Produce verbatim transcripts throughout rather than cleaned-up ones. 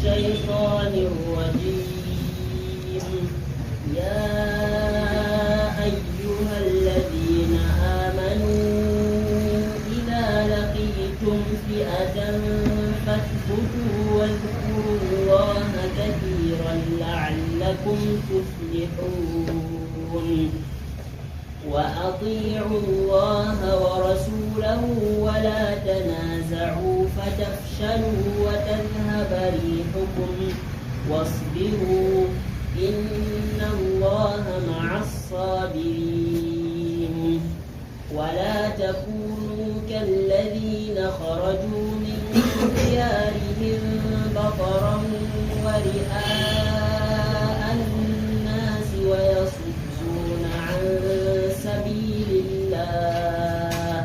الشيطان الرجيم. يا أيها الذين آمنوا إذا لقيتم فئة فاثبتوا واذكروا الله كثيرا لعلكم تفلحون. وأطيعوا الله ورسوله ولا تنازعوا فتفشلوا وتذهب ريحكم واصبروا إن الله مع الصابرين. ولا تكونوا كالذين خرجوا من ديارهم بطرا ورئاء الناس ويصدون عن سبيل الله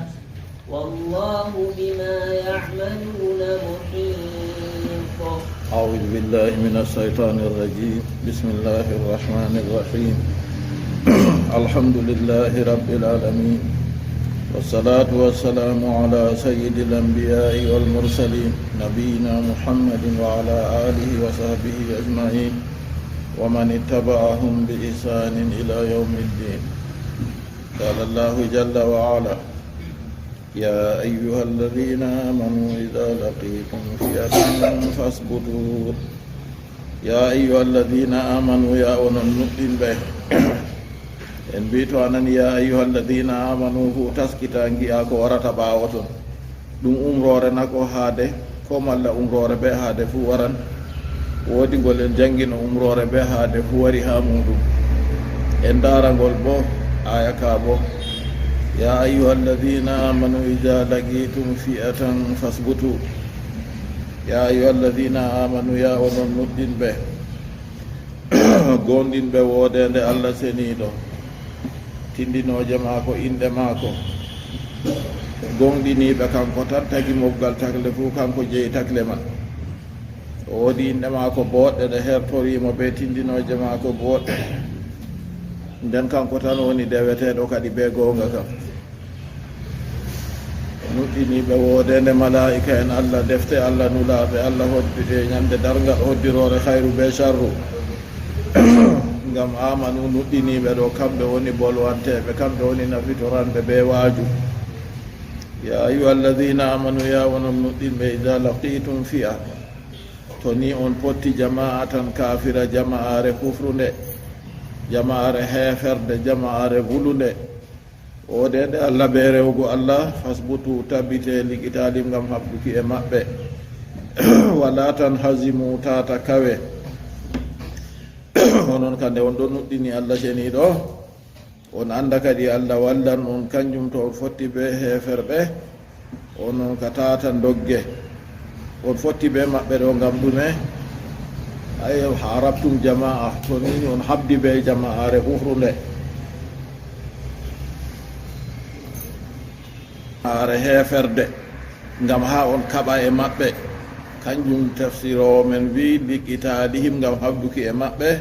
والله بما يعملون محيط. أعوذ بالله من الشيطان الرجيم. بسم الله الرحمن الرحيم. الحمد لله رب العالمين. والصلاة والسلام على سيد الأنبياء والمرسلين نبينا محمد وعلى آله وصحبه أجمعين ومن اتبعهم بإحسان إلى يوم الدين. قال الله جل وعلا: يا أيها الذين آمنوا إذا لقيتم فئة فاثبتوا. يا أيها الذين آمنوا, ya onon nuɗɗinɓe. En mbii to a nani يا أيها الذين آمنوا fu, taskita ngi'a ko warata ɓaawo ton. Ɗum umroore na ko haade, ko malla umroore be haade fuu waran? Woodi ngol en janngino umroore be haade fuu wari haa muuɗum. En ndaara ngol boo, aaya ka boo. يا أيها الذين آمنوا إذا لقيتم فئة فاثبتوا. يا أيها الذين آمنوا, ya onon nuɗɗinɓe. Goonɗinɓe woodeende Allah seniiɗo, tindinooje maako, inɗe maako, gooŋɗiniiɓe kanko tan, tagi mobgal takle fuu, kanko jeyi takle man. O woodi inɗe maako booɗɗe ɗe hertorii mo bee tindinooje maako booɗɗe. Nden kanko tan woni deweteeɗo kadi bee gooŋga kam. Nuɗɗiniiɓe woodeende malaa'ika'en Allah, defte Allah, nulaaɓe Allah, hodduɓe ñande darngal, hoddiroore hayru bee sharru. Ngam aamanu nuɗɗiniiɓe ɗo, kamɓe woni bolwanteeɓe, kamɓe woni nafitoranɓe bee waaju. يا أيها الذين آمنوا, ya onon nuɗɗinɓe, إذا لقيتم فئة, to ni on potti jamaa'atan kaafira, jama'aare kufrunde, jama'aare heeferde, jama'aare vulunde, woodeende Allah bee rewugo Allah, فاثبتوا, tabitee, liqitaalim ngam haɓduki e maɓɓe. ولا تهزموا, taa ta kawe. Onon ka nde on ɗon nuɗɗini Allah ceniiɗo, on annda kadi Allah wallan on, kanjum to on fotti bee heeferɓe, onon ka taa ta ndogge. On fotti bee maɓɓe ɗo ngam ɗume? Ay, harabtum jama'a, to ni on haɓdi bee jama'aare kufrunde. Are heeferde, ngam haa on kaɓa e maɓɓe. Kanjum tafsiroowo men wi'i, liqitaalihim, ngam haɓduki e maɓɓe.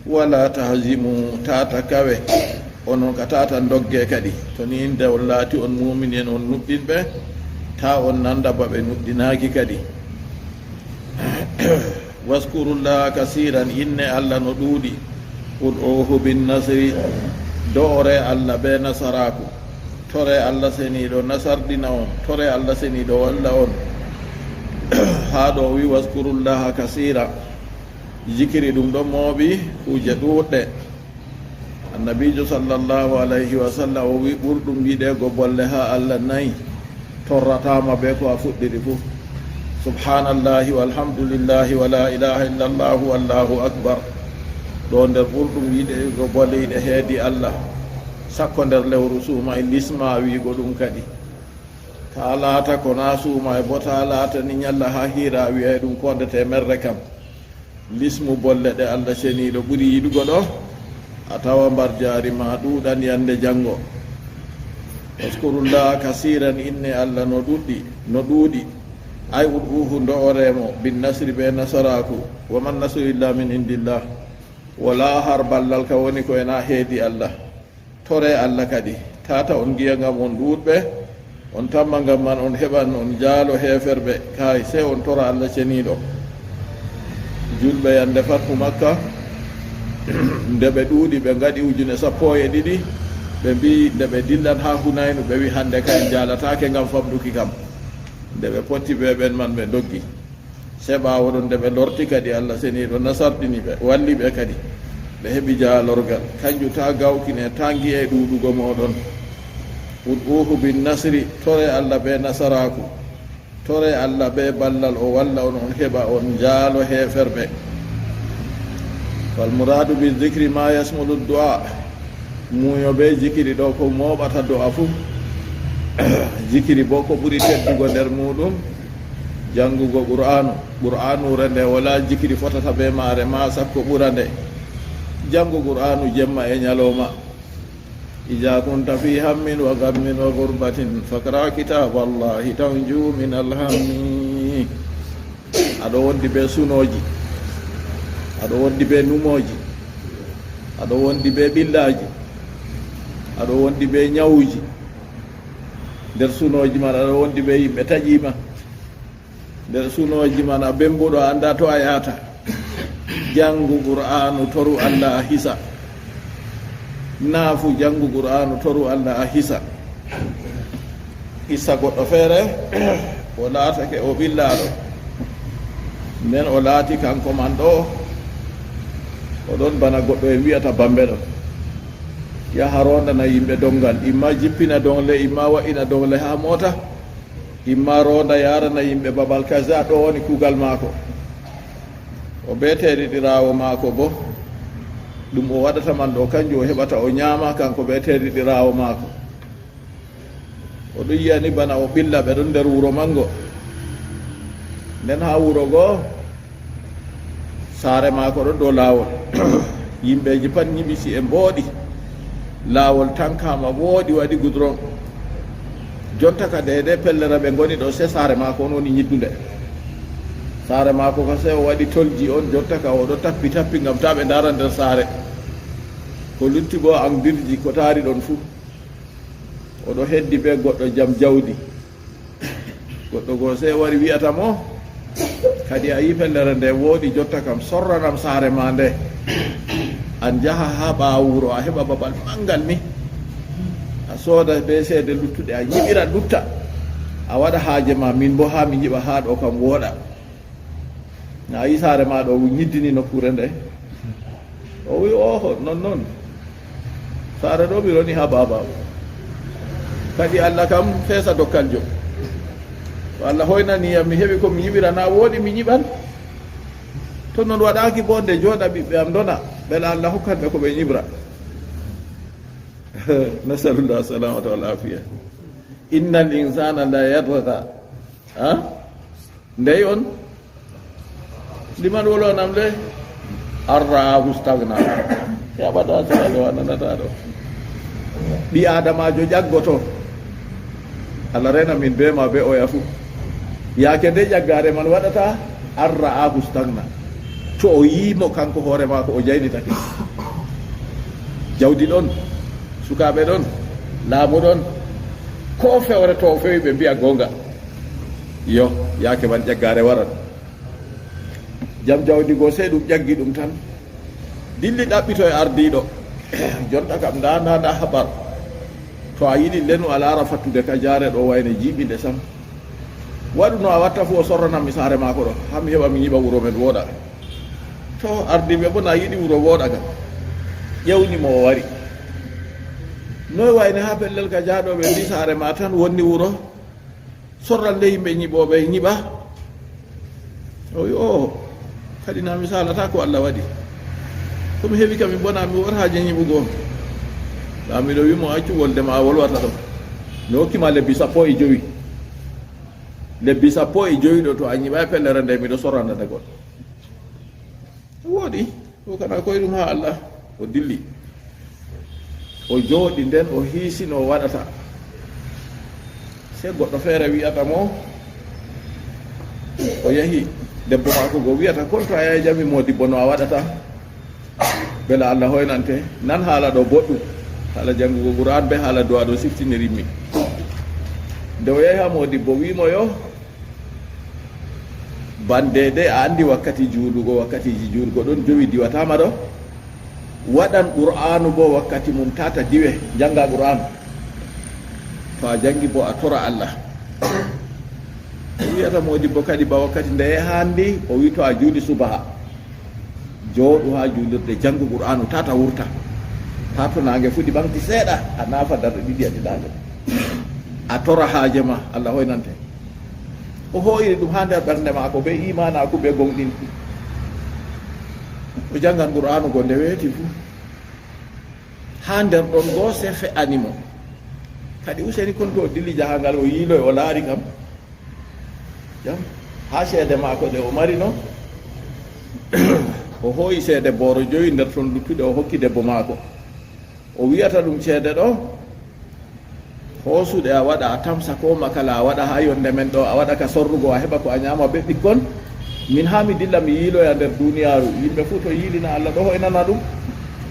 ولا تهزموا, taa ta kawe, onon ka taa ta ndogge kadi. To ni nde on laati on muumini en, on nuɗɗinɓe, taa on nanda ba ɓe nuɗɗinaaki kadi. واذكروا الله كثيرا, inne Allah no ɗuuɗi. ادعوه بالنصر, do'ore Allah bee nasaraaku. Tore Allah seniiɗo nasardina on, tore Allah seniiɗo walla on. Haa ɗo o wi'i, واذكروا الله كثيرا. Zikiri ɗum ɗon mooɓi kuuje ɗuuɗɗe. Annabiijo sallallahu alayhi wa sallam o wi'i, ɓurɗum yiɗeego bolle haa Allah nayi, torrataama bee ko a fuɗɗiri fuu. Subhaanallaahi walhamdulillaahi wa laa ilaaha illallaahu wallaahu akbar. Ɗo nder ɓurɗum yiɗeego bolle ɗe heedi Allah. Sakko nder lewru suumaay, lisma wi'igo ɗum kadi. Taa laata ko naa suumaay boo, taa laata ni nyalla haa hiira wi'ay ɗum ko ndete merre kam. Lismu bolle ɗe Allah ceniiɗo ɓuri yiɗugo ɗo, a tawa mbarjaari ma ɗuuɗan yande jaŋgo. Uskurullaha kasiiran, inne Allah no ɗuɗɗi, no ɗuuɗi. Ay ud'uuhu, ndo'ore mo, bin nasri, bee nasaraaku. Wa man nasru illa min indillah. Walaa har ballal ka woni ko e na heedi Allah. Tore Allah kadi. Tata on ngi'a ngam on ɗuuɗɓe, on tamma ngam man on heɓan on jaalo heeferɓe. Kaay, sey on tora Allah ceniiɗo. Julɓe yande fathu Makka, nde ɓe ɗuuɗi, ɓe ngaɗi ujune sappo e ɗiɗi, ɓe mbi nde ɓe dillan haa Hunaynu, ɓe wi hande kay en jaalataake ngam famɗuki kam. Nde ɓe potti be ɓen man, ɓe doggi. Sey ɓaawo ɗon, nde ɓe lorti kadi, Allah seniiɗo nasarɗini ɓe, walli ɓe kadi. Ɓe heɓi jaalorgal. Kanjum taa gawkine, taa ngi'e ɗuuɗugo mooɗon. Ud'uuhu bin nasri, tore Allah be nasaraaku. Tore Allah be ballal, o walla on, on heɓa, on njaalo heeferɓe. Fal muraadu bi zikri ma yasmulu du'a. Muuyo be zikiri ɗo ko mooɓata do'a fuu. Zikiri bo ko ɓuri teddugo nder muuɗum, jangugo Qur'aanu. Qur'aanuure nde walaa zikiri fotata be maare, maa sakko ɓura nde. Jangu Qur'aanu jemma e nyalooma. Iza kunta fi hammin wa gammin wa gurbatin, faqra kitaballahi tanju min alhammi. Aɗo wondi be sunooji, aɗo wondi be numooji, aɗo wondi be ɓillaaji, aɗo wondi be nyawuji. Nder sunooji man, aɗo wondi be yimɓe taƴiima. Nder sunooji man, a bembuɗo, a anndaa to a yahata. Janngu Qur'aanu, toru Allah a hisa. Naafu, janngu Qur'aanu, toru Allah a hisa. Hisa goɗɗo feere, o laatake o ɓillaaɗo. Nden o laati kanko man ɗo, o ɗon bana goɗɗo en wi'ata Bambe ɗo. Yaha roondana yimɓe donngal, imma jippina dongle, imma wa'ina dongle haa moota. Imma roonda yaarana yimɓe babal kaza, ɗo woni kuugal maako. O be teeɗiɗiraawo maako boo, ɗum o waɗata man ɗo, kanjum o heɓata o nyaama, kanko be teeɗiɗiraawo maako. O ɗon yi'ani bana o ɓilla, ɓe ɗon nder wuro manngo. Nden haa wuro go, saare maako ɗon dow laawol. Yimɓeeji pat nyiɓi ci'e mbooɗi. Laawol tankaama, wooɗi, waɗi gudron. Jonta ka deydey pellere ɓe ngoni ɗo, sey saare maako on woni nyiɓdunde. Saare maako ka sey o waɗi tolji on, jonta ka o ɗo tappi tappi ngam taa ɓe ndaara nder saare. Ko lutti boo andirji ko taari ɗon fuu. O ɗo heddi bee goɗɗo jam jawdi. Goɗɗo goo sey wari wi'ata mo, kadi a yi'i pellere nde wooɗi, jonta kam sorranam saare ma nde. An njaha haa ɓaawo wuro, a heɓa babal manngal ni. A sooda bee ceede luttuɗe, a nyiɓira lutta. A waɗa haaje ma, min boo haa mi nyiɓa haa ɗo kam wooɗa. Na a yi'i saare ma ɗo nyiddini nokkuure nde? O wi'i, "Ooho, non non. Saare ɗo mi roni haa baaba." Kadi Allah kam feesa dokkaljo. To Allah hoynani yam, mi heɓi ko mi nyiɓira, na wooɗi mi nyiɓan. To non waɗaaki boo, nde jooɗa ɓiɓɓe am ndona, mbela Allah hokkan ɓe ko ɓe nyiɓra. Nasalullah salamata wal afiya. Innal insana la yatgha. Ha? Ndey on? Liman wolwanam le? An ra'ahu stagna. Ya ɓada sala ɗo a nanata ɗo. Ɓi Adamajo ƴaggoto. Allah reena min be ma be oya fuu. Yaake nde ƴaggaare man waɗata, an ra'ahu stagna. To o yi'i mo kanko hoore maako o jaynitake. Jawdi ɗon, sukaaɓe ɗon, laamu ɗon. Ko fewre to o fewi ɓe mbi'a goonga. Yo, yaake man ƴaggaare waran. Jam jawdi go sey ɗum ƴaggi ɗum tan. Dilli ɗaɓɓito e ardiiɗo. Jonta kam ndaa, ndaa, ndaa habar. To a yiɗi lenu a laara fattude ka jaare ɗo wayne jiiɓinde sam. Waɗu no a watta fuu o sorranam mi saare maako ɗo. Haa mi heɓa mi nyiɓa wuro men wooɗa. To ardiiɓe boo na yiɗi wuro wooɗa kam. Ƴewni mo o wari. Noy wayne haa pellel ka jaaɗo ɓe mbi saare ma tan wonni wuro? Sorran le yimɓe nyiɓooɓe nyiɓa. O wi, "Oo, kadi na mi saalata ko Allah waɗi. Ko mi heɓi kam mi bona, mi wooɗa haaje nyiɓugo." Laamiiɗo wi mo, "Accu wolde ma a wolwata ɗo. Mi hokki ma lebbi sappo e jowi. Lebbi sappo e jowi ɗo to a nyiɓaay pellere nde, miɗo sorrana nde goɗɗo." Wooɗi, o kana koyɗum haa Allah, o dilli. O jooɗi nden, o hiisi no o waɗata. Sey goɗɗo feere wi'ata mo, o yahi, debbo maako go wi'ata, "Kon to a yahi jami moodibbo no a waɗata? Mbela Allah hoynante, nan haala ɗo boɗɗum." Haala janngugo Qur'an be haala du'a ɗo siftiniri mi. Nde o yahi haa moodibbo, wi'i mo, "Yo, Bande de, a anndi wakkati juulugo, wakkatiiji juulugo ɗon jowi diwataama ɗo. Waɗan Qur'aanu boo wakkati mum, tata diwe, jannga Qur'aanu. To a janngi boo, a tora Allah. O wi'ata moodibbo kadi ba wakkati ndeye haandi, o wi'i to a juuli subaha, jooɗu haa juulirde, janngu Qur'aanu, tata wurta. Haa to naange fuɗi ɓaŋgti seeɗa, a naafa darɗe ɗiɗi a tiɗaande. A tora haaje ma, Allah hoynante. O hoo'iri ɗum haa nder ɓernde maako bee iimaanaaku, bee gooŋɗinki. O janngan Qur'aanu go nde weeti fuu. Haa nder ɗon go, sey fe'ani mo. Kadi useni kon to o dilli jahaangal, o yiiloy, o laari kam. Jam. Haa ceede maako ɗe o mari no, o hoo'i ceede booro jowi nder ton luttuɗe, o hokki debbo maako. O wi'ata ɗum, ceede ɗo, hoosuɗe a waɗa, a tamsa ko makala a waɗa haa yonde men ɗo, a waɗa ka sorrugo, a heɓa ko a nyaama bee ɓikkon. Min haa mi dilla mi yiiloya nder duniyaaru, yimɓe fuu to yiilina Allah ɗo hoynana ɗum,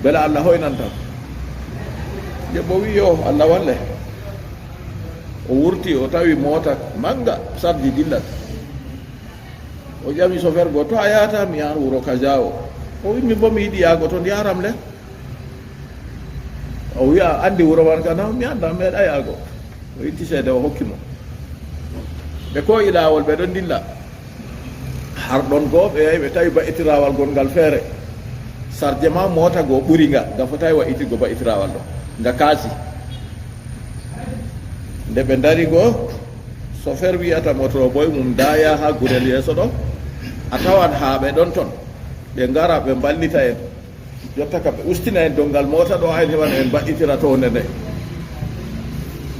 bela Allah hoynanta. Debbo wi'i, yo Allah walle. O wurti, o tawi moota manga sardi dillat. O ƴami sofer go, to a yahata? Mi yahan wuro kaza o. O wi'i, min boo mi yiɗi yahago ton, yaharam le. O wi'a, anndi wuro man ka? Na, mi annda, mi meeɗa yahago. O itti ceede, o hokki mo. Ɓe koo'i laawol, ɓe ɗon dilla. Har ɗon go, ɓe yahi, ɓe tawi ba'itiraawal gongal feere. Sarje ma moota go ɓuri nga, nga fotaay wa'itigo ba'itiraawal ɗo. Nga kaasi. Nde ɓe ndari go, sofer wi'ata mootoro boy mum, ndaa, yaha haa gurel yeeso ɗo, a tawan haa ɓe ɗon ton. Ɓe ngara, ɓe mballita en. Jotta kam ɓe ustina en donngal moota ɗo, haa en heɓa no en mbaɗɗitira townde nde.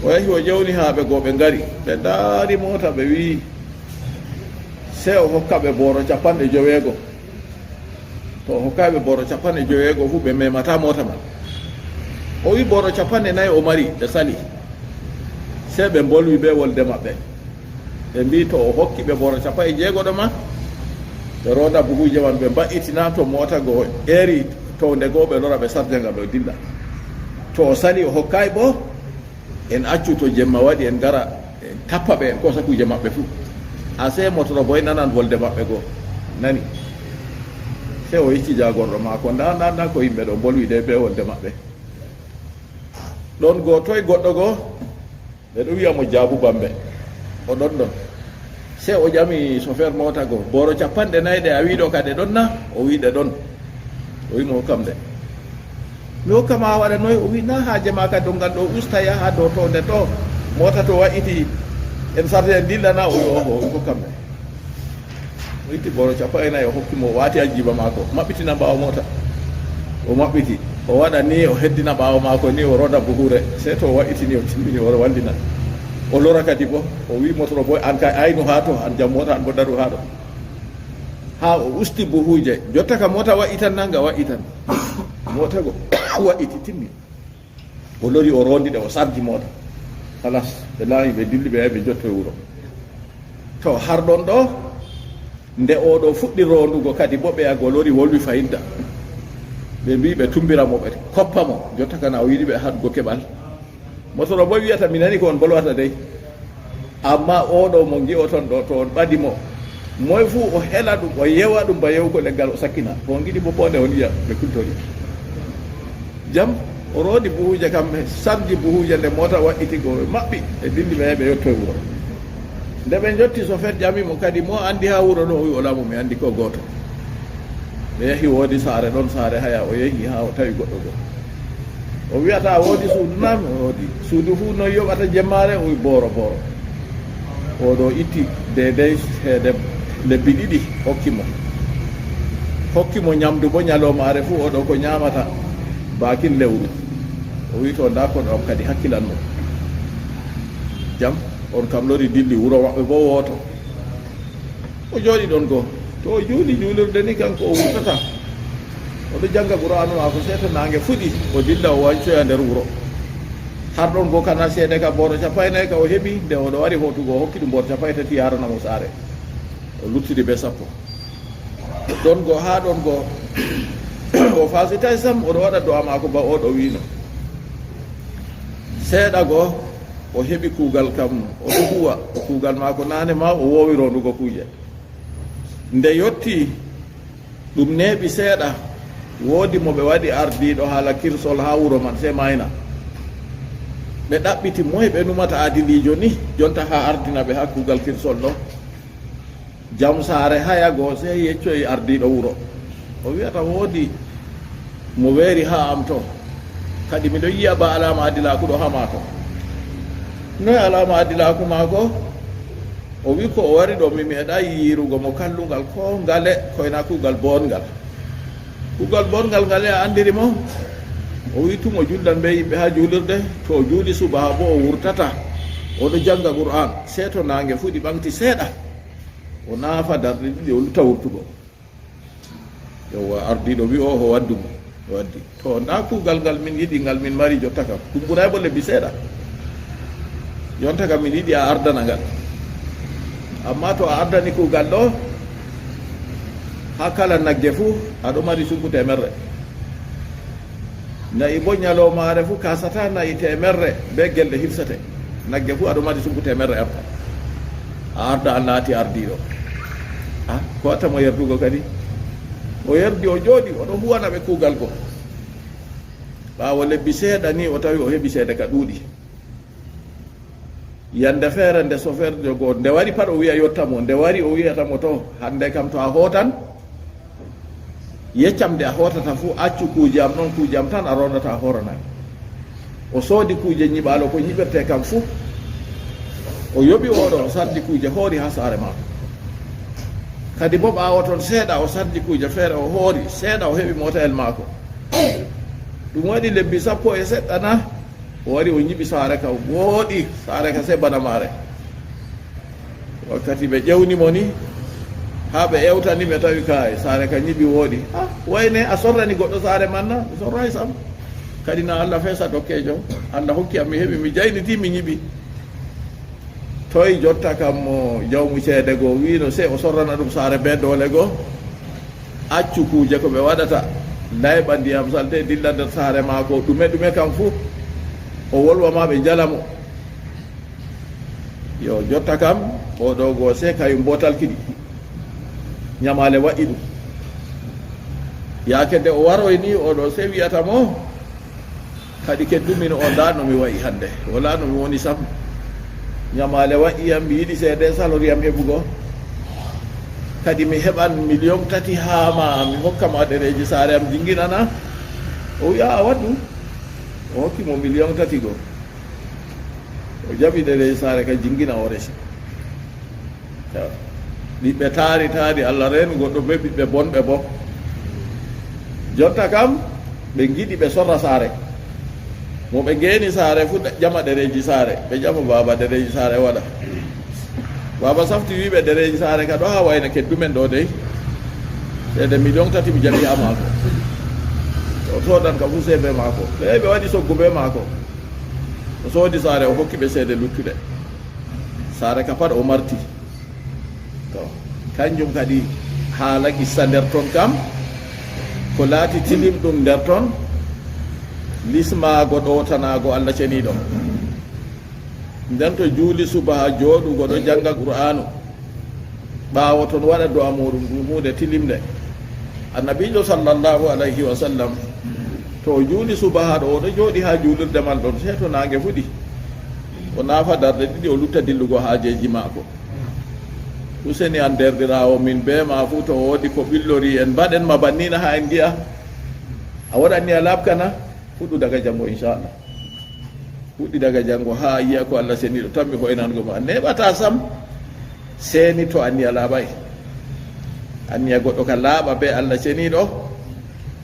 O yahi, o ƴewni haa ɓe go, ɓe ngari. Ɓe ndaari moota, ɓe wi'i, sey o hokka ɓe booro cappanɗe joweego. To o hokkaay ɓe booro cappanɗe joweego fuu, ɓe meemataa moota man. O wi'i booro cappanɗe nayi o mari, ɗe sali. Sey ɓe mbolwi bee wolde maɓɓe. Ɓe mbi'i, to o hokki ɓe booro cappanɗe jeego ɗo ma, ɓe rooda buhuuje man, ɓe mba'itina to moota go eeri townde go, ɓe lora, ɓe sarja nga, ɓe dilla. To o sali, o hokkaay boo, en accu to jemma waɗi, en ngara, en tappa ɓe, en koosa kuuje maɓɓe fuu. Asee mootoro boy nanan wolde maɓɓe go. Nani? Sey o yecci jaagorɗo maako, ndaa, ndaa, ndaa ko yimɓe ɗo mbolwi de bee wolde maɓɓe. Ɗon go, toy goɗɗo go? Ɓe ɗon wi'a mo Jaabu Bambe. O ɗon ɗon. Sey o ƴami sofer moota go, booro cappanɗe nayi ɗe a wi'i ɗo, ka ɗe ɗon na? O wi'i ɗe ɗon. O wi'i mo, hokkam ɗe. Mi hokka ma a waɗa noy? O wi'i, na haaje ma ka donngal ɗo, usta, yaha dow townde to, moota to wa'iti, en sarde en dillana. O wi'i, oho, o wi'i, hokkam ɗe. O itti booro cappanɗe nayi, o hokki mo, o waati haa jiiba maako, maɓɓitina ɓaawo moota. O maɓɓiti, o waɗa ni, o heddina ɓaawo maako ni, o rooda buhuure. Sey to o wa'itini, o timmini, o wallina. O lora kadi boo, o wi'i mootoro boy, an kay aynu haa to, an jam moota, an boo daru haa ɗo. Haa o usti buhuuje, jotta ka moota wa'itan na, nga wa'itan. Moota go wa'iti, timmi. O lori, o roondi ɗe, o sardi moota. Halas, ɓe laayi, ɓe dilli, ɓe yahi, ɓe jotto e wuro. To har ɗon ɗo, nde oo ɗo fuɗɗi roondugo kadi boo, ɓe yahi, o lori, wolwi fayinta. Ɓe mbi'i ɓe tumbira mo, ɓe koppa mo. Jotta kana o yiɗi ɓe haɗugo keɓal. Mootoro boy wi'ata, mi nani ko on mbolwata dey. Ammaa oo ɗo mo ngi'oton ɗo, to on ɓadi mo, moy fuu o hela ɗum, o yewa ɗum ba yewugo leggal, o sakkina. Ko on ngiɗi boo, poonde on yi'a ɓe kultori. Jam, o roodi buhuuje kam, sarji buhuuje, nde moota wa'iti go, ɓe maɓɓi, ɓe dilli, ɓe yahi, ɓe yotto e wuro. Nde ɓe njotti, sofer ƴami mo kadi, mo anndi haa wuro ɗo? O wi'i, o laamu, mi anndi koo gooto. Ɓe yahi, woodi saare ɗon, saare haya, o yehi haa o tawi goɗɗo go. O wi'ata, a woodi suudu na? Mi woodi. Suudu fuu noy yoɓata jemmaare? O wi'i, booro, booro. Oo ɗo itti deydey ceede lebbi ɗiɗi hokki mo. Hokki mo nyamdu boo nyaloomaare fuu, oo ɗo ko nyaamata baakin lewru. O wi'i, to, ndaa ko ɗo am kadi, hakkilan mo. Jam, on kam lori dilli, wuro maɓɓe boo wooto. O jooɗi ɗon go. To o juuli juulirde ni, kanko o wurtata. O ɗo jannga Qur'aanu maako, sey to naange fuɗi, o dilla, o wancoya nder wuro. Har ɗon go, kana ceede ka booro cappanɗe nayi ka o heɓi, nde o ɗo wari hootugo, o hokki ɗum booro cappanɗe tati, yaarana mo saare. O luttidi bee sappo. Ɗon go, haa ɗon go, o faasitaay sam, o ɗo waɗa do'a maako ba oo ɗo wi'no. Seeɗa go, o heɓi kuugal kam, o ɗo huuwa kuugal maako naane ma, o woowi roondugo kuuje. Nde yottii, ɗum neeɓi seeɗa, woodi mo ɓe waɗi ardiiɗo haala kirsol haa wuro man, sey Mayna. Ɓe ɗaɓɓiti moye ɓe numata adiliijo ni, jonta haa ardina ɓe haa kuugal kirsol ɗo. Jam saare haya go sey yeccoyi ardiiɗo wuro. O wi'ata woodi mo weeri haa am to. Kadi miɗo yi'a ba alaama adilaaku ɗo haa maako. Noye alaama adilaaku maako? O wi ko o wari ɗo mi meeɗaay yiirugo mo kallungal koo ngale, koyna kuugal boonngal. Kuugal boonngal ngale a anndiri mo? O wi tun o juldan bee yimɓe haa juulirde, to o juuli subaha boo o wurtata. O ɗo jannga Qur'aan, sey to naange fuɗi ɓaŋgti seeɗa. O naafa darɗe ɗiɗi o lutta wurtugo. Yowwa, ardiiɗo wi'i o, o waddu mo. O waddi. To, ndaa kuugal ngal min yiɗi, ngal min mari jotta kam. Ɗum ɓuraay bo lebbi seeɗa. Jonta kam min yiɗi a ardana ngal. Ammaa to a ardani kuugal ɗo, haa kala nagge fuu, a ɗo mari sumpu teemerre. Na'i boo nyalawmaare fuu kaasata na'i teemerre bee gelɗe hirsete. Nagge fuu a ɗo mari sumpu teemerre arta. A arda a laati ardiiɗo. A, ko watta mo yerdugo kadi? O yerdi o jooɗi, o ɗo huwana ɓe kuugal go. Ɓaawo lebbi seeɗa ni o tawi o heɓi ceede ka ɗuuɗi. Yande feere nde sofeerjo go, nde wari pat o wi'a yotta mo, nde wari o wi'ata mo to, hande kam to a hootan, yeccam nde a hootata fuu, accu kuuje am ɗon, kuuje am tan a rondata a hoorana mi. O soodi kuuje nyiɓaalo ko nyiɓirte kam fuu. O yoɓi o ɗo, o sardi kuuje hoori haa saare maako. Kadi bo ɓaawo ton seeɗa o sardi kuuje feere o hoori, seeɗa o heɓi mootayel maako. Ɗum waɗi lebbi sappo e seɗɗa na, o wari o nyiɓi saare ka wooɗi, saare ka sey bana maare. Wakkati ɓe ƴewni mo ni, haa ɓe ewtani ɓe tawi kaay, saare ka nyiɓi wooɗi. Ah, wayne a sorrani goɗɗo saare man na? Mi sorraay sam. Kadi na Allah feesa dokkeejo. Allah hokki am mi heɓi, mi jayniti, mi nyiɓi. Toy jotta kam mo jawmu ceede go wi'no sey o sorrana ɗum saare bee doole go? Accu kuuje ko ɓe waɗata, layɓa ndiyam salte dilla nder saare maako, ɗume ɗume kam fuu. O wolwa ma ɓe njala mo. Yo jotta kam, o ɗo go sey kayum bootal kiɗi. Nyamaale wa'i ɗum. Yaake nde o waroy ni, o ɗo sey wi'ata mo, kadi keddumi no o, ndaa no mi wa'i hande. Walaa no mi woni sam. Nyamaale wa'i yam, mi yiɗi ceede, salori yam heɓugo. Kadi mi heɓan miliyon tati haa ma, mi hokka ma ɗereeji saare am jinginana. O wi'a, a waɗu. O hokki mo miliyon tati go. O jaɓi ɗereeji saare ka jingina o resi. Ɓiɓɓe taari taari, Allah reenu goɗɗo bee ɓiɓɓe bonɓe bo. Jonta kam, ɓe ngiɗi ɓe sorra saare. Mo ɓe ngeeni saare fuu ƴama ɗereeji saare. Ɓe ƴama baaba ɗereeji saare waɗa. Baaba safti wi'i ɓe ɗereeji saare ka ɗo haa wayna keddumen ɗo dey. Ceede miliyon tati mi jaɓi haa maako. O soodan ka fuu sey bee maako. Ɓe, ɓe waɗi soggu bee maako. O soodi saare, o hokki ɓe ceede luttuɗe. Saare ka pat o marti. To, kanjum kadi haala qissa nder ton kam, ko laati tilimɗum nder ton, lismaago ɗowtanaago Allah Ceniiɗo. Nden to juuli subaha jooɗugo ɗo jannga Qur'aanu, ɓaawo ton waɗa do'a muuɗum, ɗum huunde tilimnde. Annabiijo sallallahu alayhi wa sallam, to o juuli subaha ɗo, o ɗo jooɗi haa juulirde man ɗon, sey to naange fuɗi. O naafa darɗe ɗiɗi, o lutta dillugo haajeeji maako. Useni an deerɗiraawo, min bee ma fuu to woodi ko ɓillori en, mbaɗen ma banniina haa en ngi'a. A waɗani a laaɓkana? Fuɗɗu daga janngo, inchallah. Fuɗɗi daga janngo haa a yi'a ko Allah Ceniiɗo tammi hoynango ma. Neeɓataa sam, sey ni to anniya laaɓaay. Anniya goɗɗo ka laaɓa bee Allah Ceniiɗo,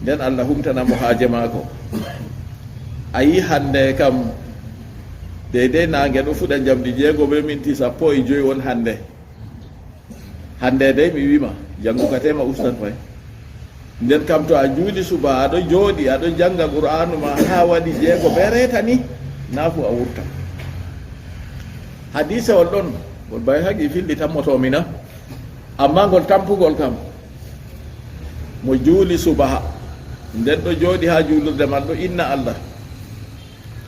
nden Allah humtana mo haaje maako. A yi hande kam, deydey naange ɗo fuɗa njamdi jeego bee minti sappo e jowi on hande. Hande dey mi wi'ma, janngo ka tema ustan fay. Nden kam to a juuli suba, a ɗo jooɗi, a ɗo jannga Qur'aanu ma haa waɗi jeego bee reeta ni, naa fu a wurta. Hadiisewol ɗon, ngol Bayhaqi filli, tammoto mi na? Ammaa ngol tampugol kam, mo juuli subaha, nden ɗo jooɗi haa juulirde man, ɗo inna Allah.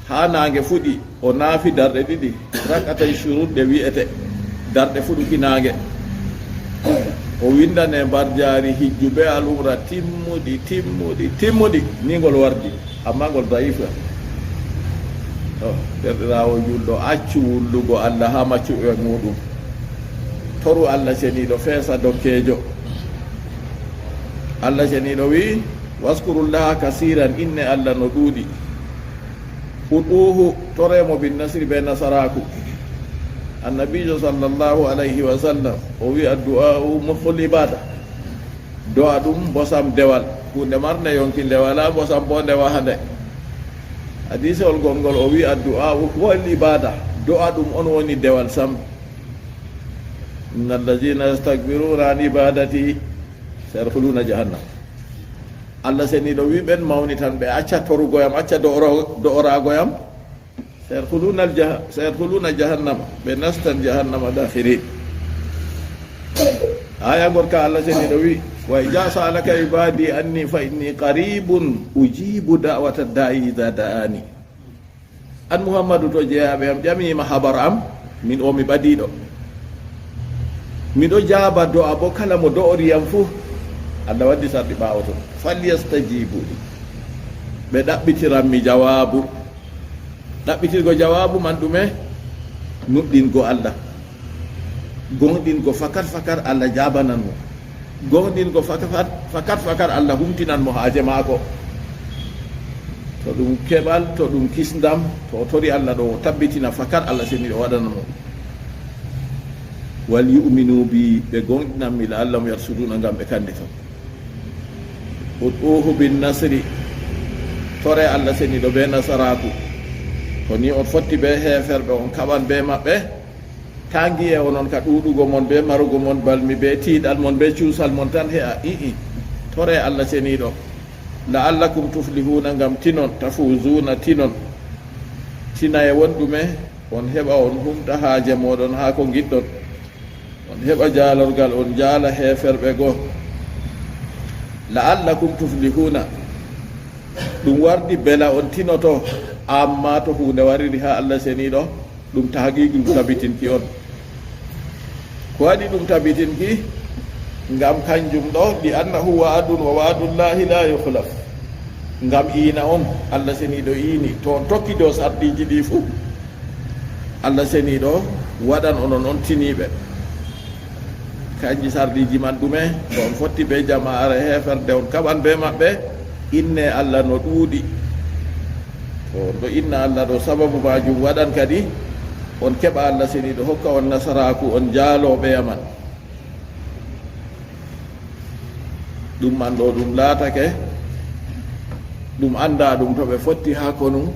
Haa naange fuɗi, o naafi darɗe ɗiɗi, rak'atay shuruq ɗe wi'ete, darɗe fuɗuki naange. O winndane mbarjaari hijjuɓe al umra timmuɗi, timmuɗi, timmuɗi. Ni ngol wardi, amma ngol dayifa. To, deerɗiraawo juulɗo, accu wullugo Allah haa maccuɓe muuɗum. Toru Allah Ceniiɗo feesa dokkeejo. Allah Ceniiɗo wi'i, "Waskurullaha kasiran, inne Allah no ɗuuɗi." Ud'uuhu, toree mo bin nasri, bee nasaraaku. Annabiijo sallallahu alayhi wa sallam, o wi'i, "Addu'aa'u mukhul ibaada." Do'a ɗum mbosam dewal. Huunde marnde yonki nde walaa mbosam boo nde wahande. Hadiisewol gongol o wi'i, "Addu'aa'u huwal ibaada." Do'a ɗum on woni dewal sam. "Inna allazina yastakbiruna an ibadati sayadkhuluna jahannam." Allah Ceniiɗo wi'i, "Ɓen mawnitanɓe, acca torugo yam, acca do'oro-, do'oraago yam. Sayadkhuluna al-jah-, sayadkhuluna jahannama." Ɓe nastan jahannama dakhirin. Aya gorka Allah Ceniiɗo wi'i, "Wa idza sa'alaka ibadi anni fa inni qaribun ujibu da'wata da'i idza da'ani." An Muhammadu, to jeyaaɓe am ƴamiima habar am, min o mi ɓadiiɗo. Miɗo jaaba do'a boo kala mo do'ori yam fuu. Allah waddi sarɗi ɓaawo ton. "Falyastajibu li." Ɓe ɗaɓɓitiran mi jawaabu. Ɗaɓɓitirgo jawaabu man ɗume? Nuɗɗingo Allah. Goonɗingo fakat fakat Allah jaabanan mo. Goonɗingo fakat, fakat, fakat Allah humtinan mo haaje maako. To ɗum keɓal, to ɗum kisndam, to o tori Allah ɗo, o tabbitina fakat Allah Ceniiɗo waɗanan mo. "Wal yu'minu bi," ɓe goonɗinan mi, "la'allahum yarshuduna," ngam ɓe kanndito. "Ud'uuhu bin nasri," tore Allah Ceniiɗo bee nasaraaku. To ni on fotti bee heeferɓe, on kaɓan bee maɓɓe. Taa ngi'e onon ka ɗuuɗugo mon, bee marugo mon balmi, bee tiiɗal mon, bee cuusal mon tan he'a. I'i. Tore Allah Ceniiɗo. "La'allakum tuflihuna," ngam tinon, "tafuzuuna," tinon. Tinaye won ɗume? On heɓa on humta haaje mooɗon haa ko ngiɗɗon. On heɓa jaalorgal, on jaala heeferɓe go. "La'allakum tuflihuna." Ɗum wardi bela on tinoto, amma to huunde wariri haa Allah Ceniiɗo, ɗum tahqiiqi, ɗum tabitinki on. Ko waɗi ɗum tabitinki? Ngam kanjum ɗo, "Li annahu wa'adun wa wa'adullahi la yukhlaf." Ngam iina on, Allah Ceniiɗo iini, to on tokki dow sarɗiiji ɗi fuu, Allah Ceniiɗo waɗan onon on tiniiɓe. Kanji sarɗiiji man ɗume? To on fotti bee jamaare heeferde, on kaɓan bee maɓɓe, inne Allah no ɗuuɗi. To on ɗo inna Allah ɗo, sababu maajum waɗan kadi on keɓa Allah Ceniiɗo hokka on nasaraaku, on jaaloo ɓeya man. Ɗum man ɗo ɗum laatake, ɗum anndaa ɗum to ɓe fotti haa konu,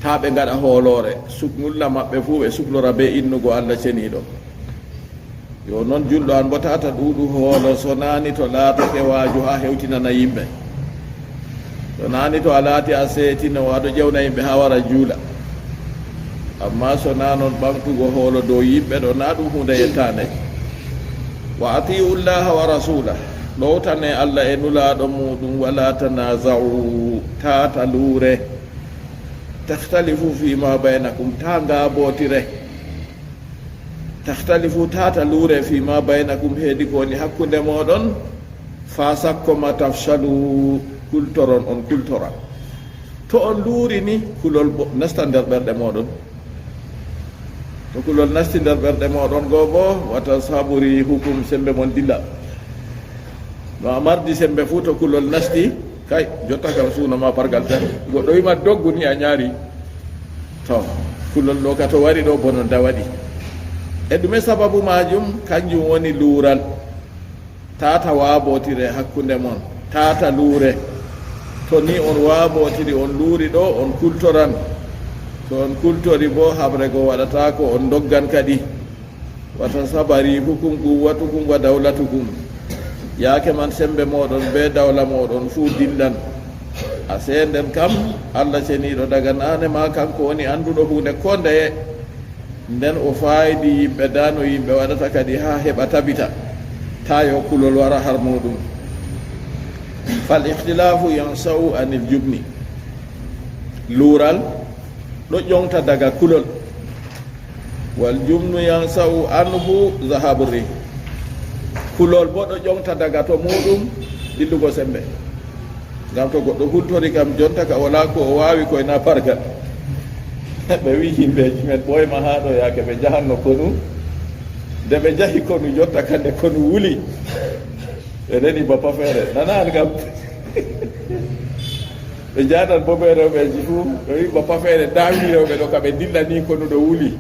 taa ɓe ngaɗa hooloore, suknulla maɓɓe fuu ɓe suklora bee innugo Allah Ceniiɗo. Yo non julɗo an boo tata ɗuuɗu hoolo, so naani to laatake waaju haa hewtinana yimɓe. So naani to a laati a seetino, a ɗo ƴewna yimɓe haa wara juula. Amma so naa non, ɓamtugo hoolo dow yimɓe ɗo, naa ɗum huunde yettaande. "Wa atii'u Llaaha wa rasuula," ɗowtane Allah e Nulaaɗo muuɗum, "wa laa tanaaza'u," taa ta luure. "Takhtalifu fii maa baynakum," taa ngaabootire. "Takhtalifu," taa ta luure, "fii maa baynakum," heedi ko woni hakkunde mooɗon, "faa sakko ma tafshalu," kultoron, on kultora. To on luuri ni, kulol bo-, nasta nder ɓerɗe mooɗon. To kulol nasti nder ɓerɗe mooɗon go boo, "wa tazhabu riihukum," semmbe mon dilla. No a mardi semmbe fuu, to kulol nasti, kay, jotta kam suuno ma pargal tan. Goɗɗo wima doggu ni a nyaari. To, kulol ɗo ka to wari ɗo, bononda waɗi. E ɗume sababu maajum? Kanjum woni luural. Taa ta waabootire hakkunde mon, taa ta luure. To ni on waabootiri, on luuri ɗo, on kultoran. To on kultori boo, haɓre go waɗataako, on ndoggan kadi. "Wa tazhaba riihukum," quwwatukum wa dawlatukum. Yaake man, semmbe mooɗon bee dawla mooɗon fuu dillan. A seenden kam, Allah Ceniiɗo daga naane ma, kanko woni annduɗo huunde koo ndeye. Nden o faayidi yimɓe, daa no yimɓe waɗata kadi haa heɓa tabita, taa yo kulol wara har muuɗum. "Fal ikhtilaafu yansa'u anil jubni." Luural ɗo ƴoŋta daga kulol. "Wal jubnu yansa'u anhu zahabu rih." Kulol boo ɗo ƴoŋta daga to muuɗum, dillugo semmbe. Ngam to goɗɗo hultori kam jonta ka, walaa ko o waawi koy na pargal. Ɓe wi'i yimɓeeji men ɓooyma haa ɗo, yaake ɓe njahanno konu. Nde ɓe njahi konu, jonta ka nde konu wuli, ɓe reni bappa feere. Nana an kam. Ɓe njaadan boo bee rewɓeeji fuu, ɓe wi'i bappa feere, ndaa wi'i rewɓe ɗo ka ɓe ndillani konu ɗo wuli.